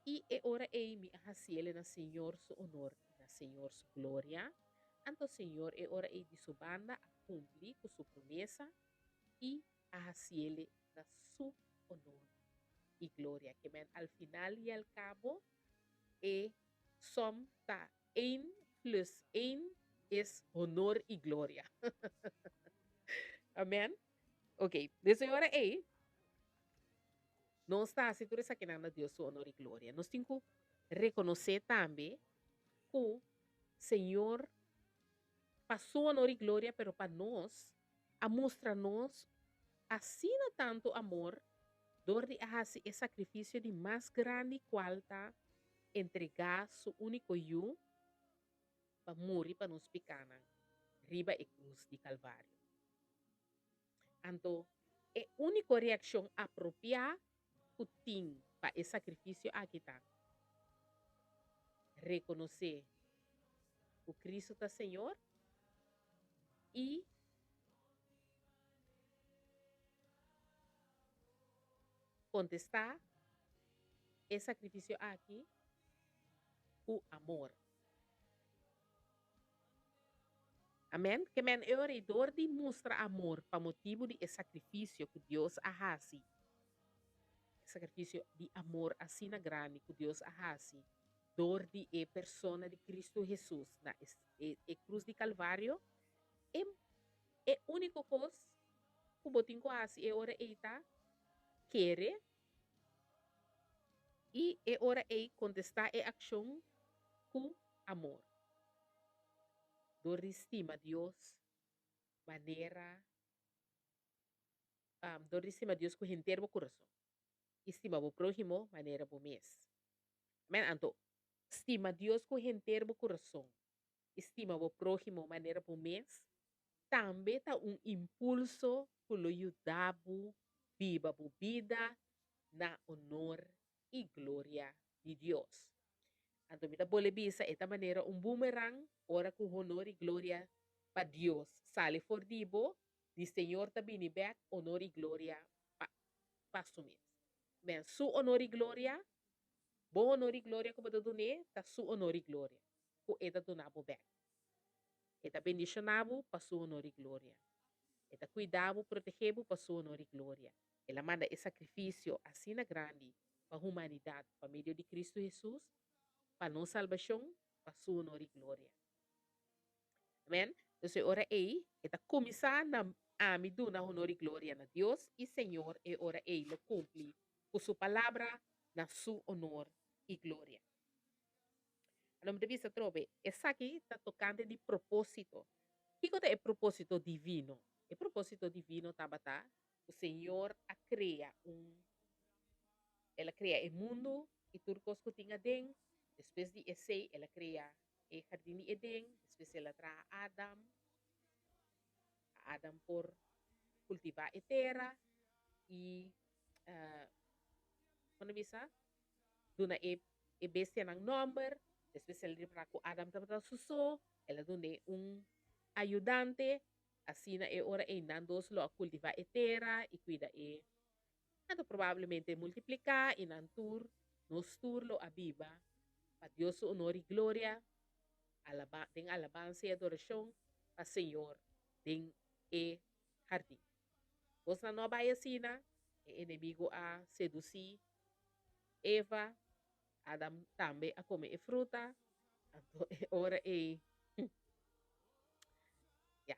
i e ora ei mi a hasiele na Señor su onor i na Señor su gloria. Anto Señor e ora ei di su banda a kumpli ku su promesa i a hasiele na su onor i gloria. Ke men al final i al kabo e som ta Een plus een is honor i gloria. Amen. Ok, desde e ora ei, nos ta hasi tur esakinan na Dios su honor i gloria. Nos tin ku rekonosé tambe ku Señor pa su honor i gloria, pero pa nos, a mustra nos asina tantu amor dor di a hasi e sakrifisio di mas grandi kual ta entregá su úniko Yu pa muri pa nos pikánan riba e krus di Kalvario. Anto, e úniko reakshon apropiá ku tin pa e sakrifisio aki ta rekonosé ku Kristu ta Señor i kontestá e sakrifisio aki ku amor. Amen. Ke men e ora ei dor di mustra amor pa motibu di e sakrifisio ku Dios a hasi, e sakrifisio di amor asina grandi ku Dios a hasi dor di e persona di Kristu Hesus na e e krus di Kalvario, e e úniko kos ku bo tin ku hasi e ora ei ta kere I e ora ei kontestá e akshon ku amor. Dor di stima Dios manera dor di stima Dios ku henter bo kurason i stima bo próhimo manera bo mes. Amèn. Anto, stima Dios ku henter bo kurason i stima bo próhimo manera bo mes tambe ta un impulso ku lo yuda bo biba bo bida na onor i gloria di Dios. Anto mi ta bole bisa e ta manera un boomerang, ora ku honor i gloria pa Dios sali for di bo, di Señor ta bini bek honor i gloria pa pa su mes. Men, su honor i gloria, bo honor i gloria ku bo ta dun'é ta su honor i gloria ku e ta duna bo bek. E ta bendishoná bo pa su honor i gloria. E ta kuida bo, protegé bo pa su honor i gloria. El a manda e sakrifisio asina grandi pa humanidat pa medio di Kristu Hesus, pa nos salbashon, pa su honor i gloria. Amen. Dus e ora ei, e ta kuminsá na ami duna honor i gloria na Dios, i Señor e ora ei lo kumpli ku su palabra na su honor i gloria. Anto mi ta bisa atrobe, esaki ta tokante di propósito. Kiko ta e propósito divino? E propósito divino tabata ku Señor a krea un, El a krea e mundu i tur kos ku tin aden. Despues di esei El a krea e hardin di Eden, despues El a traha Adam, pa Adam por kultivá e tera i, kon ta bisa? Duna e e bestianan nòmber. Despues el ripará ku Adam tabata su so, el a dun'é un ayudante. Asina e ora ei nan dos lo a kultivá e tera i kuida e. Anto probablemente multipliká i nan tur, nos tur lo a biba pa Dios su onor i gloria, alaba den alabansa i adorashon pa Señor den e hardin. Kosnan no a bai asina, e enemigu a sedusí Eva, Adam tambe a kome e fruta, anto e ora ei, ya,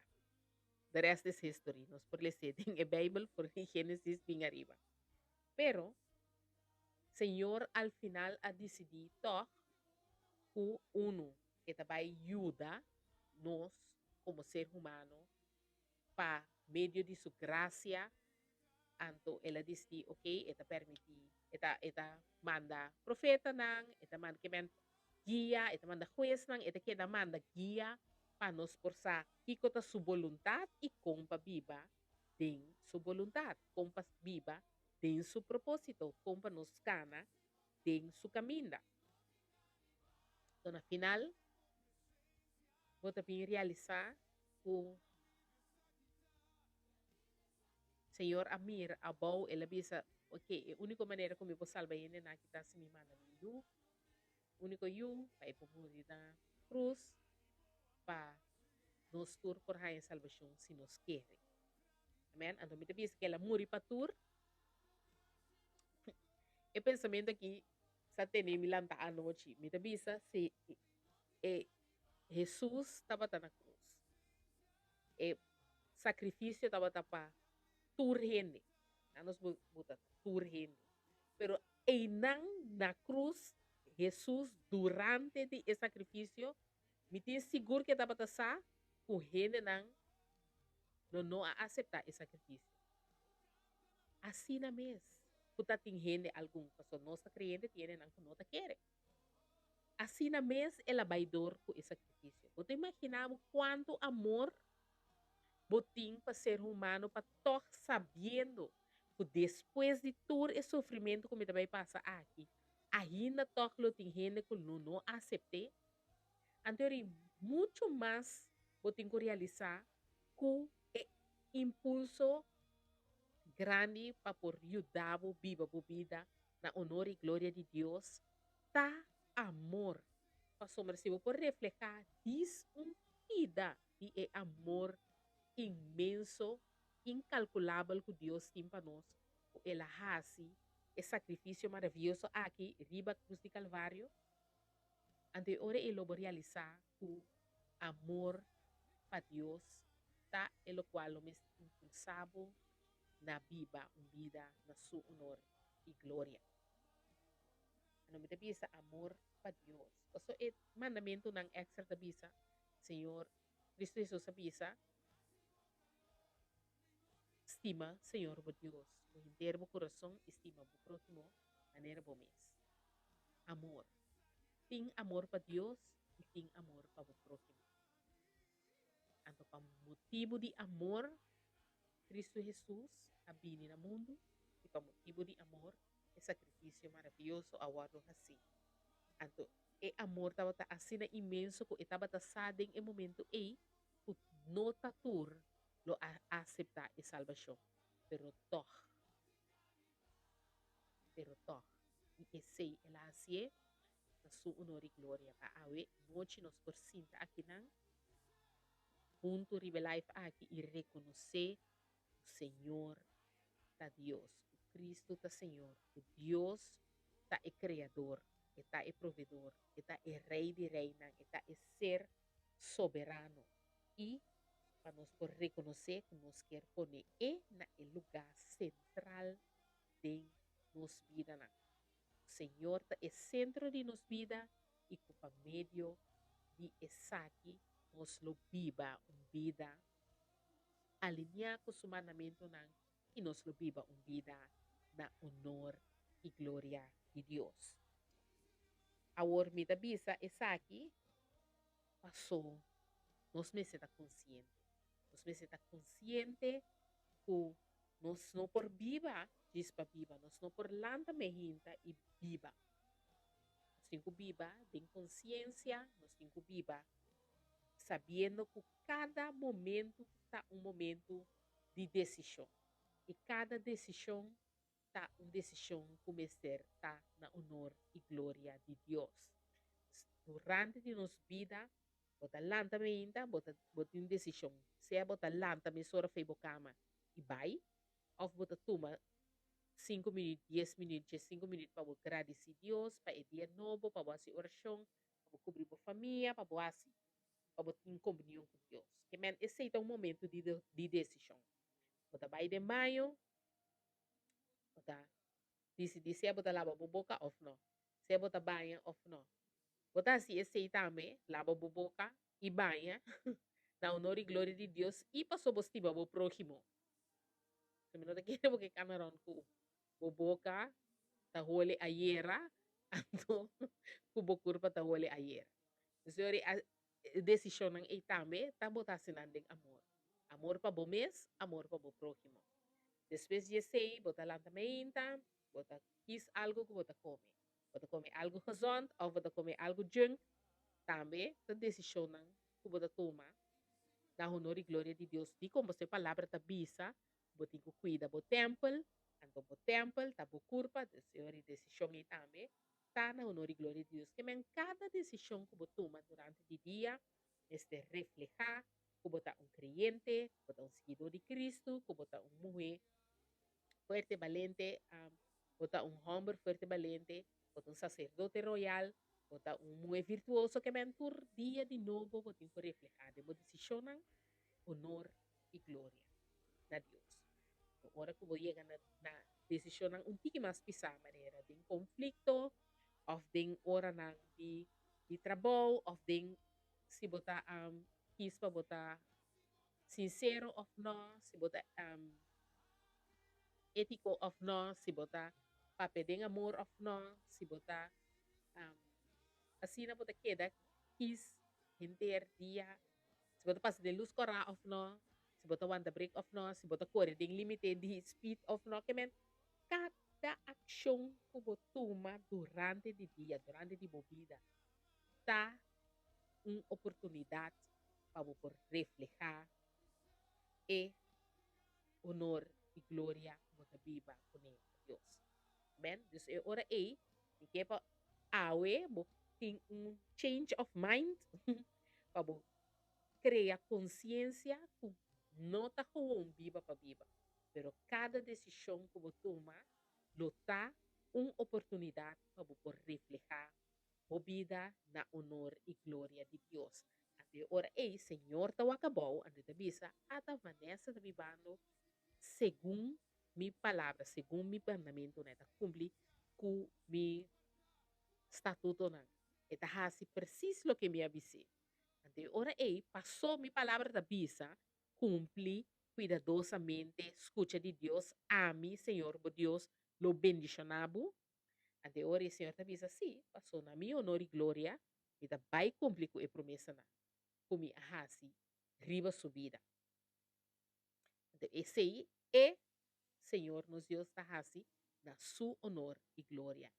the rest is history, nos por les'é den e Bijbel for di Génesis bin ariba. Pero, Señor al final a disidí tòg ku unu e ta bai yuda nos komo ser humano pa medio di su grasia. Anto el a disidí, ok, e ta permití, e ta, e ta manda profetanan, e ta manda ke men guia, e ta manda huesnan, e ta keda manda guia pa nos por sa kiko ta su boluntat i kon pa biba den su boluntat, kon pa biba den su propósito, kon pa nos kana den su kaminda. Anto na final bo ta bin realisá ku Señor a mira abou, el a bisa, Ok, e úniko manera ku mi por salba hendenan aki ta si mi manda mi yu, úniko yu, pa e por muri na krus, pa nos tur por haña salbashon si nos kere. Amèn. Anto mi ta bisa ku el a muri pa tur. E pensamentu aki sa tene mi lanta anochi. Mi ta bisa si e Hesus tabata na krus. E sakrifisio tabata pa tur hende. Nan nos buta tur hende. Pero einan na krus, Hesus durante di e sakrifisio, mi tin sigur ku e tabata sa ku hendenan lo no a aseptá e sakrifisio. Asina mes ku ta tin hende algun, pasobra nos ta kreyente, tin hendenan ku no ta kere. Asina mes el a bai dor ku e sakrifisio. Bo ta imaginá bo kuantu amor bo tin pa ser humano pa tòg sabiendo ku despues di tur e sufrimentu ku mi ta bai pasa aki, ainda tòg lo tin hende ku lo no asept'é? Anto ri muchu mas bo tin ku realisá ku e impulso grandi pa por yuda bo biba bo bida na onor i gloria di Dios ta amor. Pasobra si bo por reflehá dis un pida di e amor inmenso, inkalkulabel ku Dios tin pa nos, ku El a hasi e sakrifisio maravioso aki riba krus di Kalvario, anto e ora ei lo bo realisá ku amor pa Dios ta e lokual lo mester impulsá bo na biba un bida na Su onor i gloria. Ano mi ta bisa amor pa Dios. Paso e mandamentunan extra ta bisa, Señor Kristu Hesus a bisa, Stima Señor bo Dios ku henter bo kurason i stima bo próhimo manera bo mes. Amor. Tin amor pa Dios i tin amor pa bo próhimo. Anto pa motibu di amor Kristu Hesus a bini na mundu i pa motibu di amor e sakrifisio maravioso a wòrdu hasí. Anto e amor tabata asina inmenso ku e tabata sa den e momentu ei ku no ta tur lo a aseptá e salbashon, pero tòg, pero tòg, i esei el a hasié na su honor i gloria. Pa awe nochi nos por sinta akinan huntu riba e live aki i rekonosé ku Señor ta Dios, ku Kristu ta Señor, ku Dios ta e Kreador, E ta e Provedor, E ta e Rei di Reinan, E ta e Ser Soberano. I pa nos por rekonosé ku nos kier pone E na e lugá sentral den nos bidanan. Ku Señor ta e sentro di nos bida i ku pa medio di esaki nos lo biba un bida alineá ku su mandamentunan i nos lo biba un bida na onor i gloria di Dios. Awor mi ta bisa esaki pasó nos mester ta konsiente. Nos mester ta konsiente ku nos no por biba djis pa biba. Nos no por lanta mehinta i biba. Nos tin ku biba den konsiensia, nos tin ku biba sabiendo ku kada momentu ta un momentu di desishon i kada desishon ta un desishon ku mester ta na onor i gloria di Dios. Durante di nos bida bo ta lanta meinta bo ta bo tin un desishon sea bo ta lanta mesora fei bo kama i bai òf bo ta tuma sinku minüt, dies minüt, diesinku minüt pa bo gradisí Dios pa e dia nobo, pa bo hasi orashon, pa bo kubri bo famia, pa bo hasi pa bo tin komunion ku Dios. Ke men esei ta un momentu di di desishon. Bo ta bai den baño, bo ta disidí sea bo ta laba bo boka òf no, sea bo ta baña òf no. Bo ta hasi esei tambe, laba bo boka i baña na honor i gloria di Dios i pasobra bo stima bo próhimo. So mi no ta kere bo ke kana rònt ku bo boka ta hole ayera anto ku bo kurpa ta hole ayera. Sorry, a desishonnan ei tambe ta bo ta hasi nan den amor. Amor pa bo mes, amor pa bo próhimo. Despues di esei bo ta lanta meinta, bo ta kis algu ku bo ta kome. Bo ta kome algu gezond òf bo ta kome algu junk, tambe ta desishonnan ku bo ta tuma na honor i gloria di Dios. Dikon bo su palabra ta bisa Bo tin ku kuida bo tèmpel, anto bo tèmpel ta bo kurpa, dus e ora e desishon ei tambe ta na honor i gloria di Dios. Ke men kada desishon ku bo tuma durante di dia mester reflehá ku bo ta un kreyente, ku bo ta un siguidó di Kristu, ku bo ta un muhé fuerte balente, bo ta un hòmber fuerte balente, bo ta un saserdote royal, bo ta un muhé virtuoso. Ke men tur dia di nobo bo tin ku reflehá den bo desishonnan honor i gloria na Dios. Pero ora ku bo yega na na desishonnan un tiki mas pisá manera den konflikto òf den oranan di di trabou òf den si bo ta kis pa bo ta sinsero òf nò, si bo ta étiko òf nò, si bo ta papia den amor òf nò, si bo ta asina bo ta keda kis henter dia. Si bo ta pasa den lus kòrá òf nò, si bo ta wanta brek òf nò, si bo ta kore den límite di speed òf nò. Ke men kada akshon ku bo tuma durante di dia, durante di bo bida, ta un oportunidat pa bo por reflehá e honor i gloria ku bo ta biba kuné pa Dios. Amen. Dus e ora ei mi ke pa awe bo tin un change of mind pa bo krea konsiensia ku no ta gewoon biba pa biba, pero kada desishon ku bo tuma lo ta un oportunidat pa bo por reflehá bo bida na honor i gloria di Dios. Anto e ora ei Señor ta wak abou, anto e ta bisa, Ata Vanessa ta bibando segun mi palabra, segun mi mandamentunan, e ta kumpli ku mi statutonan. E ta hasi presis loke mi a bis'é. Anto Anto e ora ei, pasó mi palabra ta bisa, Kumpli kuidadosamente, skucha di Dios, ami, Señor bo Dios, lo bendishoná bo. Anto e ora ei Señor ta bisa, Sí, pasó na mi honor i gloria mi ta bai kumpli ku e promesanan ku mi a hasi riba su bida. Anto esei e Señor nos Dios ta hasi na su honor i gloria.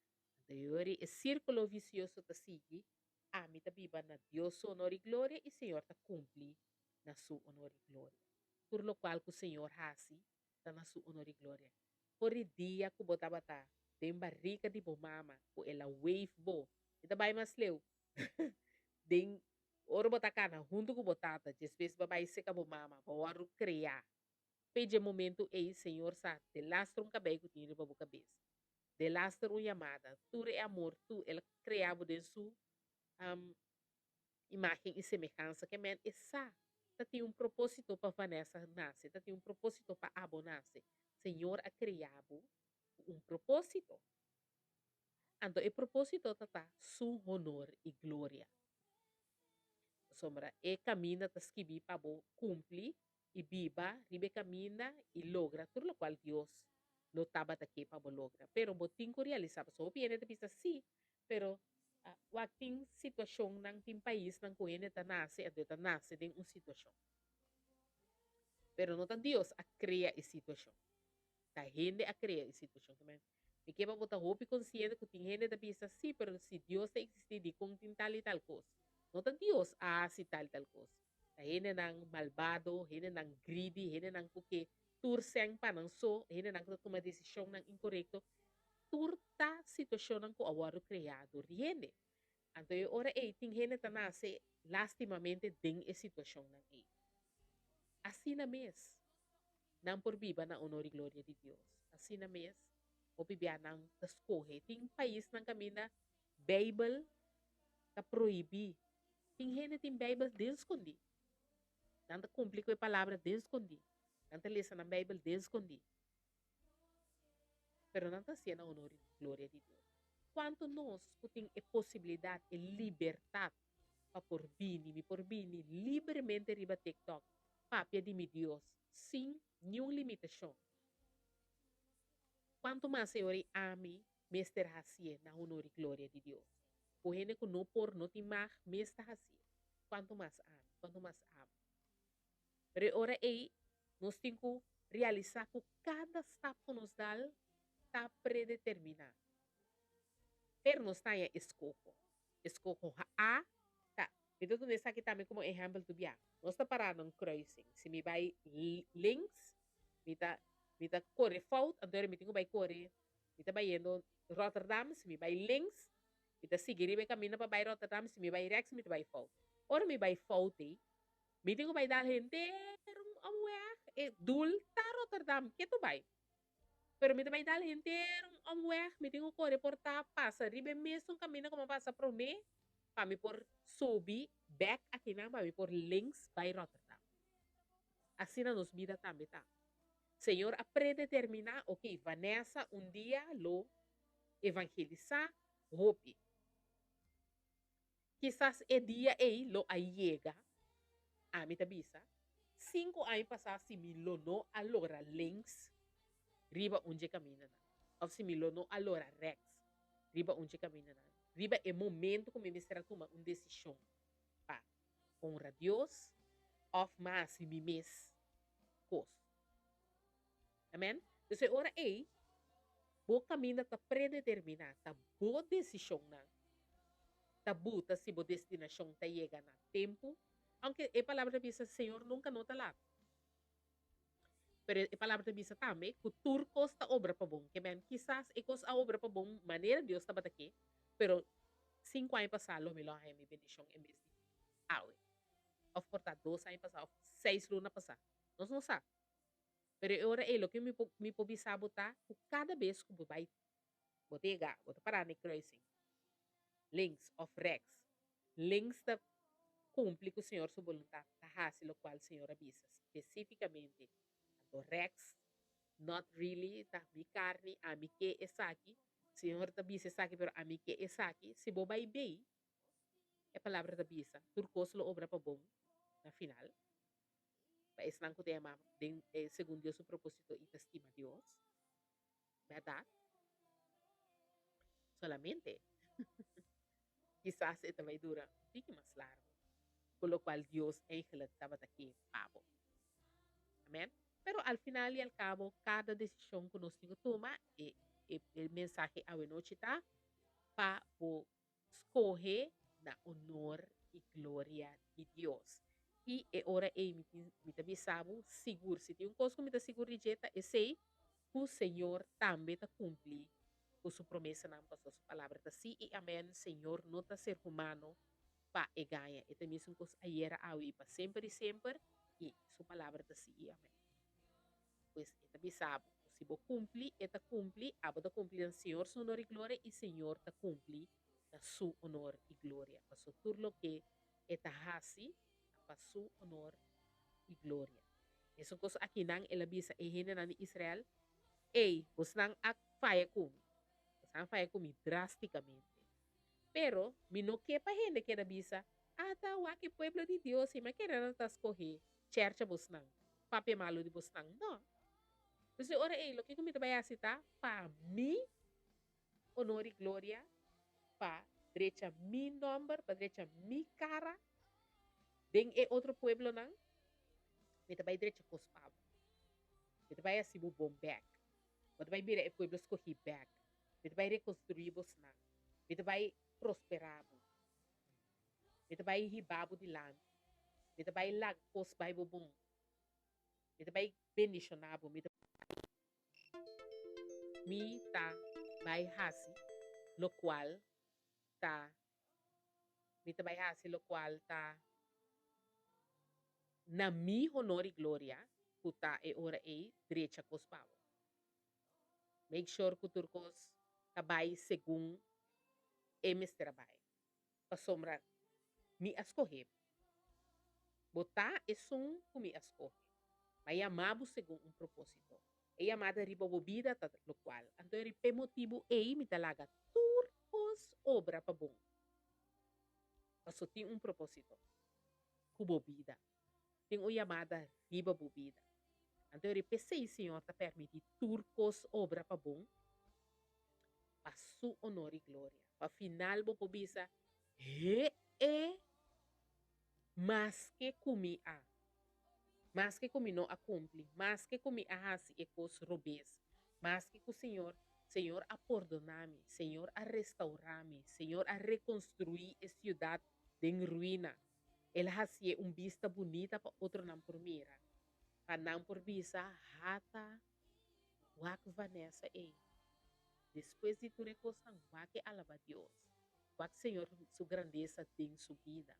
Anto e ora e sírkulo visioso ta sigui, ami ta biba na Dios su honor i gloria i Señor ta kumpli na su honor i gloria. Tur lokual ku Señor hasi ta na su honor i gloria. For di dia ku bo tabata den barika di bo mama ku el a wave bo, e ta bai mas leu den ora bo ta kana huntu ku bo tata, despues bo a bai seka bo mama, bo a wòrdu kreá. P'e dje momentu ei, Señor sa delaster un kabei ku tin riba bo kabes, delaster un yamada, tur e amor tu El a krea bo den Su imágen i semehansa. Ke men e sa ta tin un propósito pa Vanessa nase, ta tin un propósito pa abo nase. Señor a krea bo ku un propósito. Anto e propósito ta ta Su honor i gloria. Pasobra e kaminda ta skibí pa bo kumpli i biba riba e kaminda i logra tur lokual Dios lo tabata ke pa bo logra. Pero bo tin ku realisá, pasobra hopi hende ta bisa sí, pero wak tin situashonnan, tin paisnan ku hende ta nase, anto e ta nase den un situashon. Pero no ta Dios a krea e situashon. Ta hende a krea e situashon. Mi ke pa bo ta hopi konsiente ku tin hende ta bisa, sí, pero si Dios ta eksistí, dikon tin tal i tal kos? No ta Dios a hasi tal i tal kos. Ta hendenan malbado, hendenan greedy, hendenan ku ke tur sèn pa nan so, hendenan ku ta tuma desishonnan inkorekto. Tur ta situashonnan ku a wòrdu kreá dor di hende. Anto e ora ei tin hende ta nase lastimamente den e situashonnan ei. Asina mes, nan por biba na honor i gloria di Dios. Asina mes, hopi bia nan ta skohe. Tin paisnan kaminda Beibel ta prohibí. Tin hende tin Beibel den skondí. Nan ta kumpli ku e palabra den skondí. Nan ta lesa nan Beibel den skondí. Pero nan ta hasié na honor i gloria di Dios. Kuantu nos ku tin e posibilidat, e libertat pa por bini, mi por bini libremente riba TikTok papia di mi Dios sin niun limitashon. Kuantu mas e ora i ami mester hasié na honor i gloria di Dios? Ku hende ku no por, no tin mag, mes ta hasié. Kuantu mas ami, kuantu mas abo. Pero e ora ei nos tin ku realisá ku kada stap ku nos dal ta predeterminá. Pero nos ta haña eskoho. Eskoho A ta, mi ta duna esaki tambe komo ehèmpel tur bia. Nos ta pará na un kruising. Si mi bai links, mi ta mi ta kore fout, anto mi tin ku bai kore, mi ta bayendo Rotterdam, si mi bai links, mi ta sigui riba e kaminda pa bai Rotterdam, si mi bai rèks mi ta bai fout. Ora mi bai fout ei, Mi tin ku bai dal henter un omweg, e doel ta Rotterdam, ke tu bai? Pero mi ta bai dal henter un omweg, mi tin ku kore por ta pasa riba e mesun kaminda ku mi a pasa promé pa mi por subi bèk akinan pa mi por links bai Rotterdam. Asina nos bida tambe ta. Señor a predeterminá, ok, Vanessa un dia lo evangelisá hopi. Kisas e dia ei lo a yega, ami ta bisa, sinku aña pasá si mi lo no a logra links riba un dje kamindanan, òf si mi lo no a logra rèks riba un dje kamindanan, riba e momentu ku mi mester a tuma un desishon pa honra Dios òf mi hasi mi mes kos. Amen. Entonces e ora ei, bo kaminda ta predeterminá, ta bo desishonnan ta buta si bo destinashon ta yega na tempu, aunke e palabra ta bisa Señor nunka no ta lat. Pero e palabra ta bisa tambe ku tur kos ta obra pa bon. Ke men kisas e kos a obra pa bon manera Dios tabata ke, pero sinku aña pasá lo mi lo a haña mi bendishon en bes di awe. Òf por ta dos aña pasá òf seis luna pasá. Nos no sa. Pero e ora ei loke mi por mi por bisa bo ta ku kada bes ku bo bai bo ta yega bo ta para na e kruising links òf rèks, links ta kumpli ku Señor su boluntat, ta hasi lokual Señor a bisa spesífikamente, anto rèks not really ta mi karni, ami ke esaki, Señor ta bisa esaki pero ami ke esaki, si bo bai bei. E palabra ta bisa, tur kos lo obra pa bon na final, pa esnan ku ta yama den segun Dios su propósito i ta stima Dios. Bèrdat? Solamente kisas e ta bai dura un tiki mas largu ku lokual Dios eigentlik tabata ke pa bo. Amèn? Pero al final i al kabo, kada desishon ku nos tin ku tuma, e e mensahe awenochi ta pa bo skohe na honor i gloria di Dios. I e ora ei mi tin, mi ta bisa bo sigur, si tin un kos ku mi ta sigur di dje ta esei, ku Señor tambe ta kumpli ku su promesanan, pasobra su palabra ta sí i amèn. Señor no ta ser humano pa e gaña. E ta mesun kos ayera, awe i pa semper i semper, i su palabra ta sí i amèn. Pues e ta bisa bo ku si bo kumpli, e ta kumpli, abo ta kumpli na Señor su honor i gloria i Señor ta kumpli na su honor i gloria. Pasobra tur loke e ta hasi ta pa su honor i gloria. Esun kos akinan el a bisa e hendenan di Israel, Ey, bosnan a faya ku mi. Bosnan a faya ku mi drástikamente. Pero mi no ke pa hende keda bisa, Ata, wak e pueblo di Dios, i mi a kere nan ta skohé chercha bosnan, papia malu di bosnan. No. Entonces e ora ei loke ku mi ta bai hasi ta pa mi honor i gloria, pa drecha mi nomber, pa drecha mi kara den e otro pueblonan, mi ta bai drecha kos pa bo. Mi ta bai hasi bo bon bek. Bo ta bai bira e pueblo skohí bek. Mi ta bai rekonstruí bosnan. Mi ta bai prosperá bo. Mi ta bai hiba bo dilanti. Mi ta bai laga kos bai bo bon. Mi ta bai bendishoná bo. Mi ta Mi ta bai hasi lokual ta Mi ta bai hasi lokual ta na mi honor i gloria ku ta e ora ei drecha kos pa bo. Make sure ku tur kos ta bai segun e mester a bai. Pasobra mi a skohe bo. Bo ta esun ku mi a skohe. Mi a yama bo segun un propósito. E yamada riba bo bida ta lokual. Anto e p'e motibu ei mi ta laga tur kos obra pa bon. Paso tin un propósito ku bo bida. Tin un yamada riba bo bida. Anto e p'esei Señor ta permití tur kos obra pa bon. Pa su honor i gloria. Pa final bo por bisa, He-e! Maske ku mi a. Maske ku mi no a kumpli, maske ku mi a hasi e kos robes, maske ku Señor, Señor a pordoná mi, Señor a restaurá mi, Señor a rekonstruí e siudat den ruina, El a hasié un bista bunita pa otronan por mira, pa nan por bisa, Hata! Wak Vanessa ei. Despues di tur e kosnan wak e alaba Dios. Wak Señor su grandesa den su bida.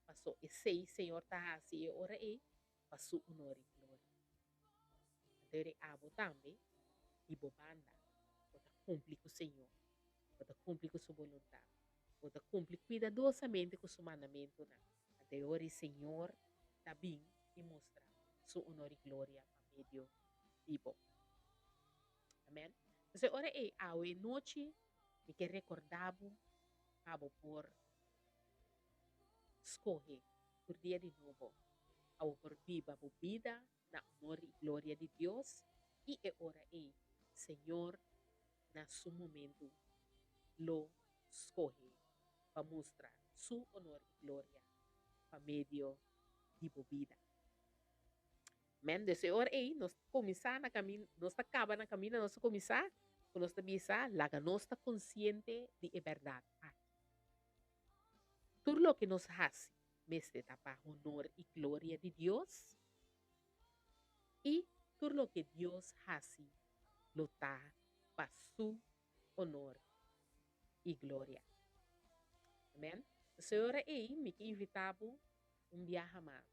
Paso esei Señor ta hasi e ora ei pa su honor i gloria. Anto eri abo tambe di bo banda bo ta kumpli ku Señor, bo ta kumpli ku su boluntat, bo ta kumpli kuidadosamente ku su mandamentunan. Anto e ora ei Señor ta bin i mustra su honor i gloria pa medio di bo. Amen. Entonces ora ei awe nochi mi ke recorda bo pa bo por scoge tur dia di nobo pa bo por biba bo bida na honor i gloria di Dios i e ora ei Señor na su momento lo scoge pa mustra su honor i gloria pa medio di bo bida. Men, des e ora ei nos ta kuminsá na kamin, nos ta kaba na kaminda nos ta kuminsá, ku nos ta bisa, laga nos ta konsiente di e bèrdat aki. Tur loke nos hasi mester ta pa honor i gloria di Dios, i tur loke Dios hasi lo ta pa su honor i gloria. Amen. Des e ora ei mi ke invitá bo un biaha mas.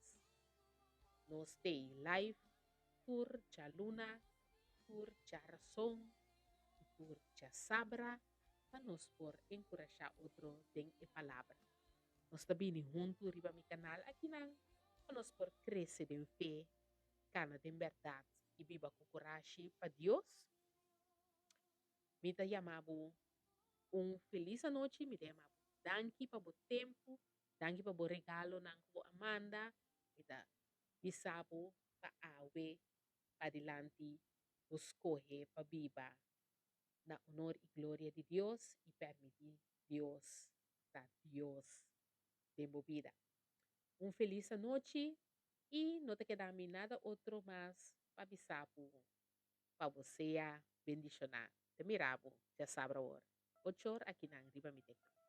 Nos tei live tur djaluna, tur djarason i tur djasabra pa nos por enkurashá otro den e Palabra. Nos ta bini huntu riba mi kanal akinan pa nos por krese den fe, kana den bèrdat i biba ku kurashi pa Dios. Mi ta yama bo un felis anochi, mi ta yama bo. Danki pa bo tempu, danki pa bo regalonan ku bo a manda. Mi ta bisa bo pa awe padilanti bo skohe pa biba na honor i gloria di Dios i permití Dios ta Dios den bo bida. Un felis anochi i no ta keda mi nada otro mas pa bisa bo pa bo sea bendishoná. Ta mira bo djasabra awor, ochor akinan riba mi TikTok.